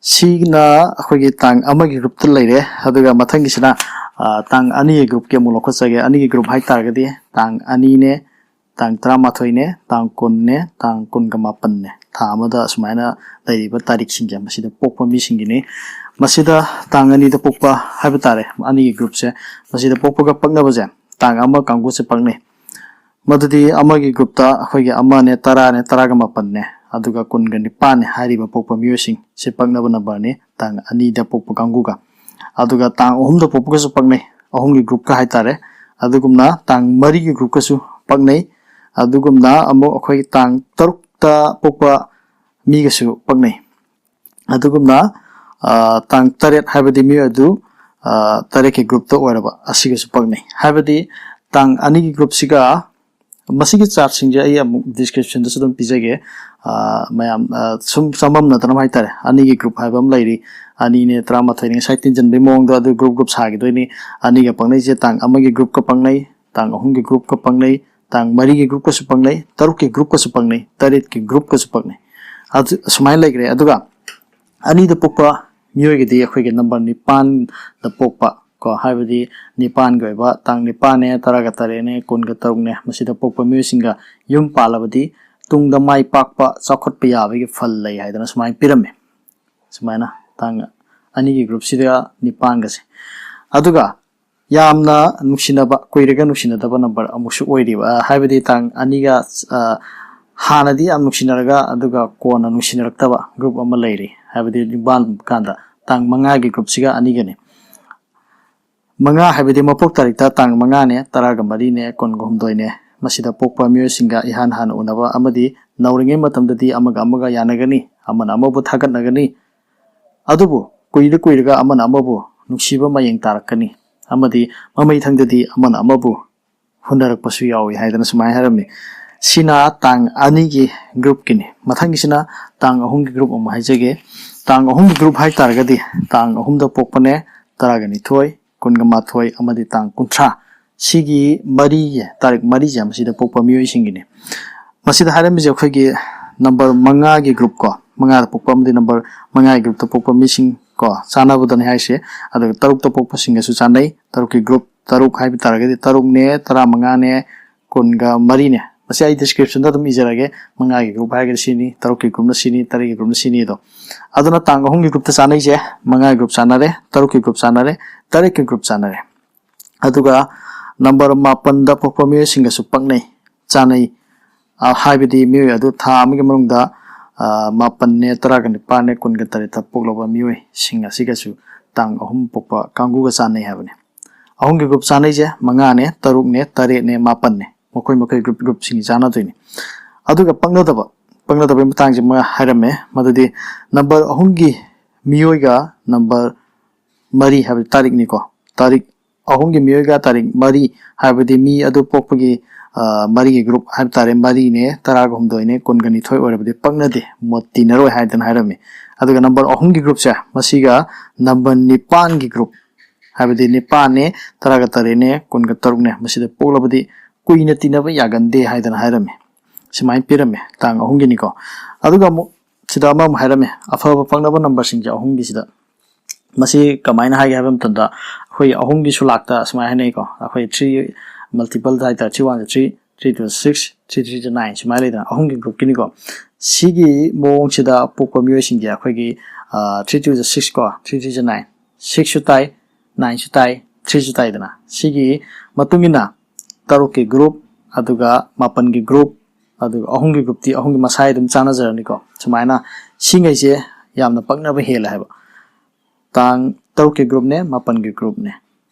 ꯁꯤꯅ ꯑꯩꯈꯣꯏꯒꯤ ꯇꯥꯡ ꯑꯃꯒꯤ groupꯇ ꯂꯩꯔꯦ꯫ ꯑꯗꯨꯒ ꯃꯊꯪꯒꯤꯁꯤꯅ, ꯑ, ꯇꯥꯡ ꯑꯅꯤꯒꯤ groupꯀꯤ ꯑꯃꯨꯛ ꯂꯧꯈꯠꯆꯒꯦ꯫ ꯑꯅꯤꯒꯤ group ꯍꯥꯏꯇꯥꯔꯒꯗꯤ ꯇꯥꯡ ꯑꯅꯤꯅꯦ, ꯇꯥꯡ ꯇꯔꯥꯃꯥꯊꯣꯏꯅꯦ, ꯇꯥꯡ ꯀꯨꯟꯅꯦ, ꯇꯥꯡ ꯀꯨꯟꯒ ꯃꯥꯄꯟꯅꯦ꯫ ꯊꯥ ꯑꯃꯗ ꯑꯁꯨꯃꯥꯏꯅ ꯂꯩꯔꯤꯕ ꯇꯥꯔꯤꯛꯁꯤꯡꯁꯦ ꯃꯁꯤꯗ ꯄꯣꯛꯄ ꯃꯤꯁꯤꯡꯒꯤꯅꯤ꯫ ꯃꯁꯤꯗ ꯇꯥꯡ ꯑꯅꯤꯗ ꯄꯣꯛꯄ ꯍꯥꯏꯕ ꯇꯥꯔꯦ, ꯑꯅꯤꯒꯤ groupꯁꯦ, ꯃꯁꯤꯗ ꯄꯣꯛꯄꯒ ꯄꯛꯅꯕꯁꯦ ꯇꯥꯡ ꯑꯃ ꯀꯥꯡꯕꯨꯁꯦ ꯄꯛꯅꯩ꯫ ꯃꯗꯨꯗꯤ ꯑꯃꯒꯤ groupꯇ ꯑꯩꯈꯣꯏꯒꯤ ꯑꯃꯅꯦ, ꯇꯔꯥꯅꯦ, ꯇꯔꯥꯒ ꯃꯥꯄꯟꯅꯦ, ꯑꯗꯨꯒ ꯀꯨꯟꯒ ꯅꯤꯄꯥꯟꯅꯦ ꯍꯥꯏꯔꯤꯕ ꯄꯣꯛꯄ ꯃꯤꯑꯣꯏꯁꯤꯡ ꯁꯤ ꯄꯛꯅꯕ numberꯅꯤ꯫ ꯇꯥꯡ ꯑꯅꯤꯗ ꯄꯣꯛꯄ ꯀꯥꯡꯕꯨꯒ꯫ ꯑꯗꯨꯒ ꯇꯥꯡ ꯑꯍꯨꯝꯗ ꯄꯣꯛꯄꯒꯁꯨ ꯄꯛꯅꯩ, ꯑꯍꯨꯝꯒꯤ groupꯀ ꯍꯥꯏꯇꯥꯔꯦ꯫ ꯑꯗꯨꯒꯨꯝꯅ ꯇꯥꯡ ꯃꯔꯤꯒꯤ groupꯀꯁꯨ ꯄꯛꯅꯩ꯫ ꯑꯗꯨꯒꯨꯝꯅ ꯑꯃꯨꯛ ꯑꯩꯈꯣꯏꯒꯤ ꯇꯥꯡ ꯇꯔꯨꯛꯇ ꯄꯣꯛꯄ ꯃꯤꯒꯁꯨ ꯄꯛꯅꯩ꯫ ꯑꯗꯨꯒꯨꯝꯅ, ꯑ, ꯇꯥꯡ ꯇꯔꯦꯠ ꯍꯥꯏꯕꯗꯤ ꯃꯤꯑꯣꯏ ꯑꯗꯨ, ꯑ, ꯇꯔꯦꯠꯀꯤ groupꯇ ꯑꯣꯏꯔꯕ ꯑꯁꯤꯒꯁꯨ ꯄꯛꯅꯩ꯫ ꯍꯥꯏꯕꯗꯤ ꯇꯥꯡ ꯑꯅꯤꯒꯤ groupꯁꯤꯒ, ꯃꯁꯤꯒꯤ chartꯁꯤꯡꯁꯦ ꯑꯩ ꯑꯃꯨꯛ descriptionꯗꯁꯨ ꯑꯗꯨꯝ ꯄꯤꯖꯒꯦ꯫ ꯑ, ꯃꯌꯥꯝ, ꯑ, ꯁꯨꯝ ꯆꯃꯝꯅꯗꯅꯕ ꯍꯥꯏꯇꯥꯔꯦ꯫ ꯑꯅꯤꯒꯤ group ꯍꯥꯏꯕ ꯑꯃ ꯂꯩꯔꯤ, ꯑꯅꯤꯅꯦ, ꯇꯔꯥꯃꯥꯊꯣꯏꯅꯦ, ꯉꯁꯥꯏ ꯇꯤꯟꯁꯤꯟꯕꯒꯤ ꯃꯑꯣꯡꯗ ꯑꯗꯨ group group ꯁꯥꯈꯤꯗꯣꯏꯅꯤ꯫ ꯑꯅꯤꯒ ꯄꯛꯅꯩꯁꯦ ꯇꯥꯡ ꯑꯃꯒꯤ groupꯀ ꯄꯛꯅꯩ, ꯇꯥꯡ ꯑꯍꯨꯝꯒꯤ groupꯀ ꯄꯛꯅꯩ, ꯇꯔꯨꯛꯀꯤ groupꯀꯁꯨ ꯄꯛꯅꯩ, ꯇꯔꯦꯠꯀꯤ groupꯀꯁꯨ ꯄꯛꯅꯩ꯫ ꯑꯗꯨ ꯑꯁꯨꯃꯥꯏꯅ ꯂꯩꯈ꯭ꯔꯦ꯫ ꯑꯗꯨꯒ ꯑꯅꯤꯗ ꯄꯣꯛꯄ ꯃꯤꯑꯣꯏꯒꯤꯗꯤ ꯑꯩꯈꯣꯏꯒꯤ number ꯅꯤꯄꯥꯟꯗ ꯄꯣꯛꯄ ꯀꯣ, ꯍꯥꯏꯕꯗꯤ ꯅꯤꯄꯥꯟꯒꯤ ꯑꯣꯏꯕ, ꯇꯥꯡ ꯅꯤꯄꯥꯟꯅꯦ, ꯇꯔꯥꯒ ꯇꯔꯦꯠꯅꯦ, ꯀꯨꯟꯒ ꯇꯔꯨꯛꯅꯦ, ꯃꯁꯤꯗ ꯄꯣꯛꯄ ꯃꯤꯑꯣꯏꯁꯤꯡꯒ ꯌꯨꯝ ꯄꯥꯜꯂꯕꯗꯤ ꯇꯨꯡꯗ ꯃꯥꯏ ꯄꯥꯛꯄ, ꯆꯥꯎꯈꯠꯄ ꯌꯥꯕꯒꯤ ꯐꯜ ꯂꯩ ꯍꯥꯏꯗꯅ ꯁꯨꯃꯥꯏꯅ ꯄꯤꯔꯝꯃꯤ꯫ ꯁꯨꯃꯥꯏꯅ ꯇꯥꯡ ꯑꯅꯤꯒꯤ ꯒ꯭ꯔꯨꯞꯁꯤꯗ ꯅꯤꯄꯥꯟꯒꯁꯦ꯫ ꯑꯗꯨꯒ ꯌꯥꯝꯅ ꯅꯨꯡꯁꯤꯅꯕ, ꯀꯨꯏꯔꯒ ꯅꯨꯡꯁꯤꯅꯗꯕ ꯅꯝꯕꯔ ꯑꯃꯨꯛꯁꯨ ꯑꯣꯏꯔꯤꯕ, ꯑ, ꯍꯥꯏꯕꯗꯤ ꯇꯥꯡ ꯑꯅꯤꯒ, ꯑ, ꯍꯥꯟꯅꯗꯤ ꯌꯥꯝ ꯅꯨꯡꯁꯤꯅꯔꯒ ꯑꯗꯨꯒ ꯀꯣꯟꯅ ꯅꯨꯡꯁꯤꯅꯔꯛꯇꯕ ꯒ꯭ꯔꯨꯞ ꯑꯃ ꯂꯩꯔꯤ꯫ ꯍꯥꯏꯕꯗꯤ ꯌꯨꯝꯕꯥꯟ ꯀꯥꯟꯗ ꯇꯥꯡ ꯃꯉꯥꯒꯤ ꯒ꯭ꯔꯨꯞꯁꯤꯒ ꯑꯅꯤꯒꯅꯤ꯫ ꯃꯉꯥ ꯍꯥꯏꯕꯗꯤ ꯃꯄꯣꯛ ꯇꯥꯔꯤꯛꯇ ꯇꯥꯡ ꯃꯉꯥꯅꯦ, ꯇꯔꯥꯒ ꯃꯔꯤꯅꯦ, ꯀꯨꯟꯒ ꯍꯨꯝꯗꯣꯏꯅꯦ꯫ ꯃꯁꯤꯗ ꯄꯣꯛꯄ ꯃꯤꯑꯣꯏꯁꯤꯡꯒ ꯏꯍꯥꯟ ꯍꯥꯟꯅ ꯎꯅꯕ ꯑꯃꯗꯤ ꯅꯧꯔꯤꯉꯩ ꯃꯇꯝꯗꯗꯤ ꯑꯃꯒ ꯑꯃꯒ ꯌꯥꯅꯒꯅꯤ, ꯑꯃꯅ ꯑꯃꯕꯨ ꯊꯥꯒꯠꯅꯒꯅꯤ꯫ ꯑꯗꯨꯕꯨ ꯀꯨꯏꯔ ꯀꯨꯏꯔꯒ ꯑꯃꯅ ꯑꯃꯕꯨ ꯅꯨꯡꯁꯤꯕ ꯃꯌꯦꯡ ꯇꯥꯔꯛꯀꯅꯤ ꯑꯃꯗꯤ ꯃꯃꯩ ꯊꯪꯗꯗꯤ ꯑꯃꯅ ꯑꯃꯕꯨ ꯍꯨꯟꯅꯔꯛꯄꯁꯨ ꯌꯥꯎꯏ ꯍꯥꯏꯗꯅ ꯁꯨꯃꯥꯏꯅ ꯍꯥꯏꯔꯝꯃꯤ꯫ ꯁꯤꯅ ꯇꯥꯡ ꯑꯅꯤꯒꯤ ꯒ꯭ꯔꯨꯞꯀꯤꯅꯤ꯫ ꯃꯊꯪꯒꯤꯁꯤꯅ ꯇꯥꯡ ꯑꯍꯨꯝꯒꯤ ꯒ꯭ꯔꯨꯞ ꯑꯃꯨꯛ ꯍꯥꯏꯖꯒꯦ꯫ ꯇꯥꯡ ꯑꯍꯨꯝꯒꯤ ꯒ꯭ꯔꯨꯞ ꯍꯥꯏ ꯇꯥꯔꯒꯗꯤ ꯇꯥꯡ ꯑꯍꯨꯝꯗ ꯄꯣꯛꯄꯅꯦ, ꯇꯔꯥꯒ ꯅꯤꯊꯣꯏ, ꯀꯨꯟꯒ ꯃꯥꯊꯣꯏ ꯑꯃꯗꯤ ꯇꯥꯡ ꯀꯨꯟꯊ꯭ꯔꯥ꯫ ꯁꯤꯒꯤ ꯃꯔꯤꯒꯤ, ꯇꯥꯔꯤꯛ ꯃꯔꯤꯁꯦ ꯃꯁꯤꯗ ꯄꯣꯛꯄ ꯃꯤꯑꯣꯏꯁꯤꯡꯒꯤꯅꯤ꯫ ꯃꯁꯤꯗ ꯍꯥꯏꯔꯝꯃꯤꯁꯦ ꯑꯩꯈꯣꯏꯒꯤ ꯅꯝꯕꯔ ꯃꯉꯥꯒꯤ ꯒ꯭ꯔꯨꯞ ꯀꯣ, ꯃꯉꯥꯗ ꯄꯣꯛꯄ ꯑꯃꯗꯤ ꯅꯝꯕꯔ ꯃꯉꯥꯒꯤ ꯒ꯭ꯔꯨꯞꯇ ꯄꯣꯛꯄ ꯃꯤꯁꯤꯡ ꯀꯣ, ꯆꯥꯟꯅꯕꯗꯅꯤ ꯍꯥꯏꯁꯦ꯫ ꯑꯗꯨꯒ ꯇꯔꯨꯛꯇ ꯄꯣꯛꯄꯁꯤꯡꯒꯁꯨ ꯆꯥꯟꯅꯩ꯫ ꯇꯔꯨꯛꯀꯤ ꯒ꯭ꯔꯨꯞ, ꯇꯔꯨꯛ ꯍꯥꯏꯕ ꯇꯥꯔꯒꯗꯤ ꯇꯔꯨꯛꯅꯦ, ꯇꯔꯥꯃꯉꯥꯅꯦ, ꯀꯨꯟꯒ ꯃꯔꯤꯅꯦ꯫ ꯃꯁꯤ ꯑꯩ ꯗꯤꯁꯀ꯭ꯔꯤꯞꯁꯟꯗ ꯑꯗꯨꯝ ꯏꯖꯔꯒꯦ, ꯃꯉꯥꯒꯤ ꯒ꯭ꯔꯨꯞ ꯍꯥꯏꯔꯒꯗꯤ ꯁꯤꯅꯤ, ꯇꯔꯨꯛꯀꯤ ꯒ꯭ꯔꯨꯞꯅ ꯁꯤꯅꯤ, ꯇꯔꯦꯠꯀꯤ ꯒ꯭ꯔꯨꯞꯅ ꯁꯤꯅꯤ ꯑꯗꯣ꯫ ꯑꯗꯨꯅ ꯇꯥꯡ ꯑꯍꯨꯝꯒꯤ ꯒ꯭ꯔꯨꯞꯇ ꯆꯥꯟꯅꯩꯁꯦ, ꯃꯉꯥꯒꯤ ꯒ꯭ꯔꯨꯞ ꯆꯥꯟꯅꯔꯦ, ꯇꯔꯨꯛꯀꯤ ꯒ꯭ꯔꯨꯞ ꯆꯥꯟꯅꯔꯦ, ꯇꯔꯦꯠꯀꯤ ꯒ꯭ꯔꯨꯞ ꯆꯥꯟꯅꯔꯦ꯫ ꯑꯗꯨꯒ ꯅꯝꯕꯔ ꯃꯥꯄꯟꯗ ꯄꯣꯛꯄ ꯃꯤꯑꯣꯏꯁꯤꯡꯒꯁꯨ ꯄꯛꯅꯩ, ꯆꯥꯟꯅꯩ꯫ ꯑ, ꯍꯥꯏꯕꯗꯤ ꯃꯤꯑꯣꯏ ꯑꯗꯨ ꯊꯥ ꯑꯃꯒꯤ ꯃꯅꯨꯡꯗ, ꯑ, ꯃꯥꯄꯟꯅꯦ, ꯇꯔꯥꯒ ꯅꯤꯄꯥꯟꯅꯦ, ꯀꯨꯟꯒ ꯇꯔꯦꯠꯇ ꯄꯣꯛꯂꯕ ꯃꯤꯑꯣꯏꯁꯤꯡ ꯑꯁꯤꯒꯁꯨ ꯇꯥꯡ ꯑꯍꯨꯝ ꯄꯣꯛꯄ ꯀꯥꯡꯕꯨꯒ ꯆꯥꯟꯅꯩ ꯍꯥꯏꯕꯅꯤ꯫ ꯑꯍꯨꯝꯒꯤ ꯒ꯭ꯔꯨꯞ ꯆꯥꯟꯅꯩꯁꯦ ꯃꯉꯥꯅꯦ, ꯇꯔꯨꯛꯅꯦ, ꯇꯔꯦꯠꯅꯦ, ꯃꯥꯄꯟꯅꯦ꯫ ꯃꯈꯣꯏ ꯃꯈꯣꯏ ꯒ꯭ꯔꯨꯞ ꯒ꯭ꯔꯨꯞꯁꯤꯡꯒꯤ ꯆꯥꯟꯅꯗꯣꯏꯅꯤ꯫ ꯑꯗꯨꯒ ꯄꯛꯅꯗꯕ, ꯄꯛꯅꯗꯕꯒꯤ ꯃꯇꯥꯡꯁꯦ ꯃꯉꯥ ꯍꯥꯏꯔꯝꯃꯦ꯫ ꯃꯗꯨꯗꯤ ꯅꯝꯕꯔ ꯑꯍꯨꯝꯒꯤ ꯃꯤꯑꯣꯏꯒ ꯅꯝꯕꯔ ꯃꯔꯤ ꯍꯥꯏꯕꯗꯤ ꯇꯥꯔꯤꯛꯅꯤꯀꯣ, ꯇꯥꯔꯤꯛ ꯑꯍꯨꯝꯒꯤ ꯃꯤꯑꯣꯏꯒ ꯇꯥꯔꯤꯛ ꯃꯔꯤ ꯍꯥꯏꯕꯗꯤ ꯃꯤ ꯑꯗꯨ ꯄꯣꯛꯄꯒꯤ, ꯑ, ꯃꯔꯤꯒꯤ ꯒ꯭ꯔꯨꯞ ꯍꯥꯏꯕ ꯇꯥꯔꯦ, ꯃꯔꯤꯅꯦ, ꯇꯔꯥꯒ ꯍꯨꯝꯗꯣꯏꯅꯦ, ꯀꯨꯟꯒ ꯅꯤꯊꯣꯏ ꯑꯣꯏꯔꯕꯗꯤ ꯄꯛꯅꯗꯦ, ꯃꯣꯠ ꯇꯤꯟꯅꯔꯣꯏ ꯍꯥꯏꯗꯅ ꯍꯥꯏꯔꯝꯃꯤ꯫ ꯑꯗꯨꯒ ꯅꯝꯕꯔ ꯑꯍꯨꯝꯒꯤ ꯒ꯭ꯔꯨꯞꯁꯦ, ꯃꯁꯤꯒ ꯅꯝꯕꯔ ꯅꯤꯄꯥꯟꯒꯤ ꯒ꯭ꯔꯨꯞ, ꯍꯥꯏꯕꯗꯤ ꯅꯤꯄꯥꯟꯅꯦ, ꯇꯔꯥꯒ ꯇꯔꯦꯠꯅꯦ, ꯀꯨꯟꯒ ꯇꯔꯨꯛꯅꯦ, ꯃꯁꯤꯗ ꯄꯣꯛꯂꯕꯗꯤ ꯀꯨꯏꯅ ꯇꯤꯟꯅꯕ ꯌꯥꯒꯟꯗꯦ ꯍꯥꯏꯗꯅ ꯍꯥꯏꯔꯝꯃꯤ꯫ ꯁꯨꯃꯥꯏꯅ ꯄꯤꯔꯝꯃꯦ ꯇꯥꯡ ꯑꯍꯨꯝꯒꯤꯅꯤꯀꯣ꯫ ꯑꯗꯨꯒ ꯑꯃꯨꯛ ꯁꯤꯗ ꯑꯃꯃꯨꯛ ꯍꯥꯏꯔꯝꯃꯦ, ꯑꯐꯕ ꯄꯛꯅꯕ ꯅꯝꯕꯔꯁꯤꯡꯁꯦ ꯑꯍꯨꯝꯒꯤꯁꯤꯗ꯫ ꯃꯁꯤ ꯀꯃꯥꯏꯅ ꯍꯥꯏꯒꯦ ꯍꯥꯏꯕ ꯃꯇꯝꯗ, ꯑꯩꯈꯣꯏ ꯑꯍꯨꯝꯒꯤ ꯁꯨꯂꯥꯛꯇ ꯁꯨꯃꯥꯏꯅ ꯍꯥꯏꯅꯩꯀꯣ꯫ ꯑꯩꯈꯣꯏ three multiple ꯍꯥꯏꯇꯥꯔꯦ, three one three, three two six, three three nine ꯁꯨꯃꯥꯏꯅ ꯂꯩꯗꯅ, ꯑꯍꯨꯝꯒꯤ groupꯀꯤꯅꯤꯀꯣ꯫ ꯁꯤꯒꯤ ꯃꯑꯣꯡꯁꯤꯗ ꯄꯣꯛꯄ ꯃꯤꯑꯣꯏꯁꯤꯡꯁꯦ ꯑꯩꯈꯣꯏꯒꯤ three two six ꯀꯣ, three three nine, sixꯁꯨ ꯇꯥꯏ, nineꯁꯨ ꯇꯥꯏ, threeꯁꯨ ꯇꯥꯏꯗꯅ, ꯁꯤꯒꯤ ꯃꯇꯨꯡ ꯏꯟꯅ ꯇꯔꯨꯛꯀꯤ group, ꯑꯗꯨꯒ ꯃꯥꯄꯟꯒꯤ group, ꯑꯗꯨꯒ ꯑꯍꯨꯝꯒꯤ groupꯇꯤ ꯑꯍꯨꯝꯒꯤ ꯃꯁꯥꯏ ꯑꯗꯨꯝ ꯆꯥꯟꯅꯖꯔꯅꯤꯀꯣ꯫ ꯁꯨꯃꯥꯏꯅ ꯁꯤꯉꯩꯁꯦ ꯌꯥꯝꯅ ꯄꯛꯅꯕ ꯍꯦꯜꯂꯦ ꯍꯥꯏꯕ꯫ ꯇꯥꯡ ꯇꯔꯨꯛꯀꯤ groupꯅꯦ, ꯃꯥꯄꯟꯒꯤ groupꯅꯦ,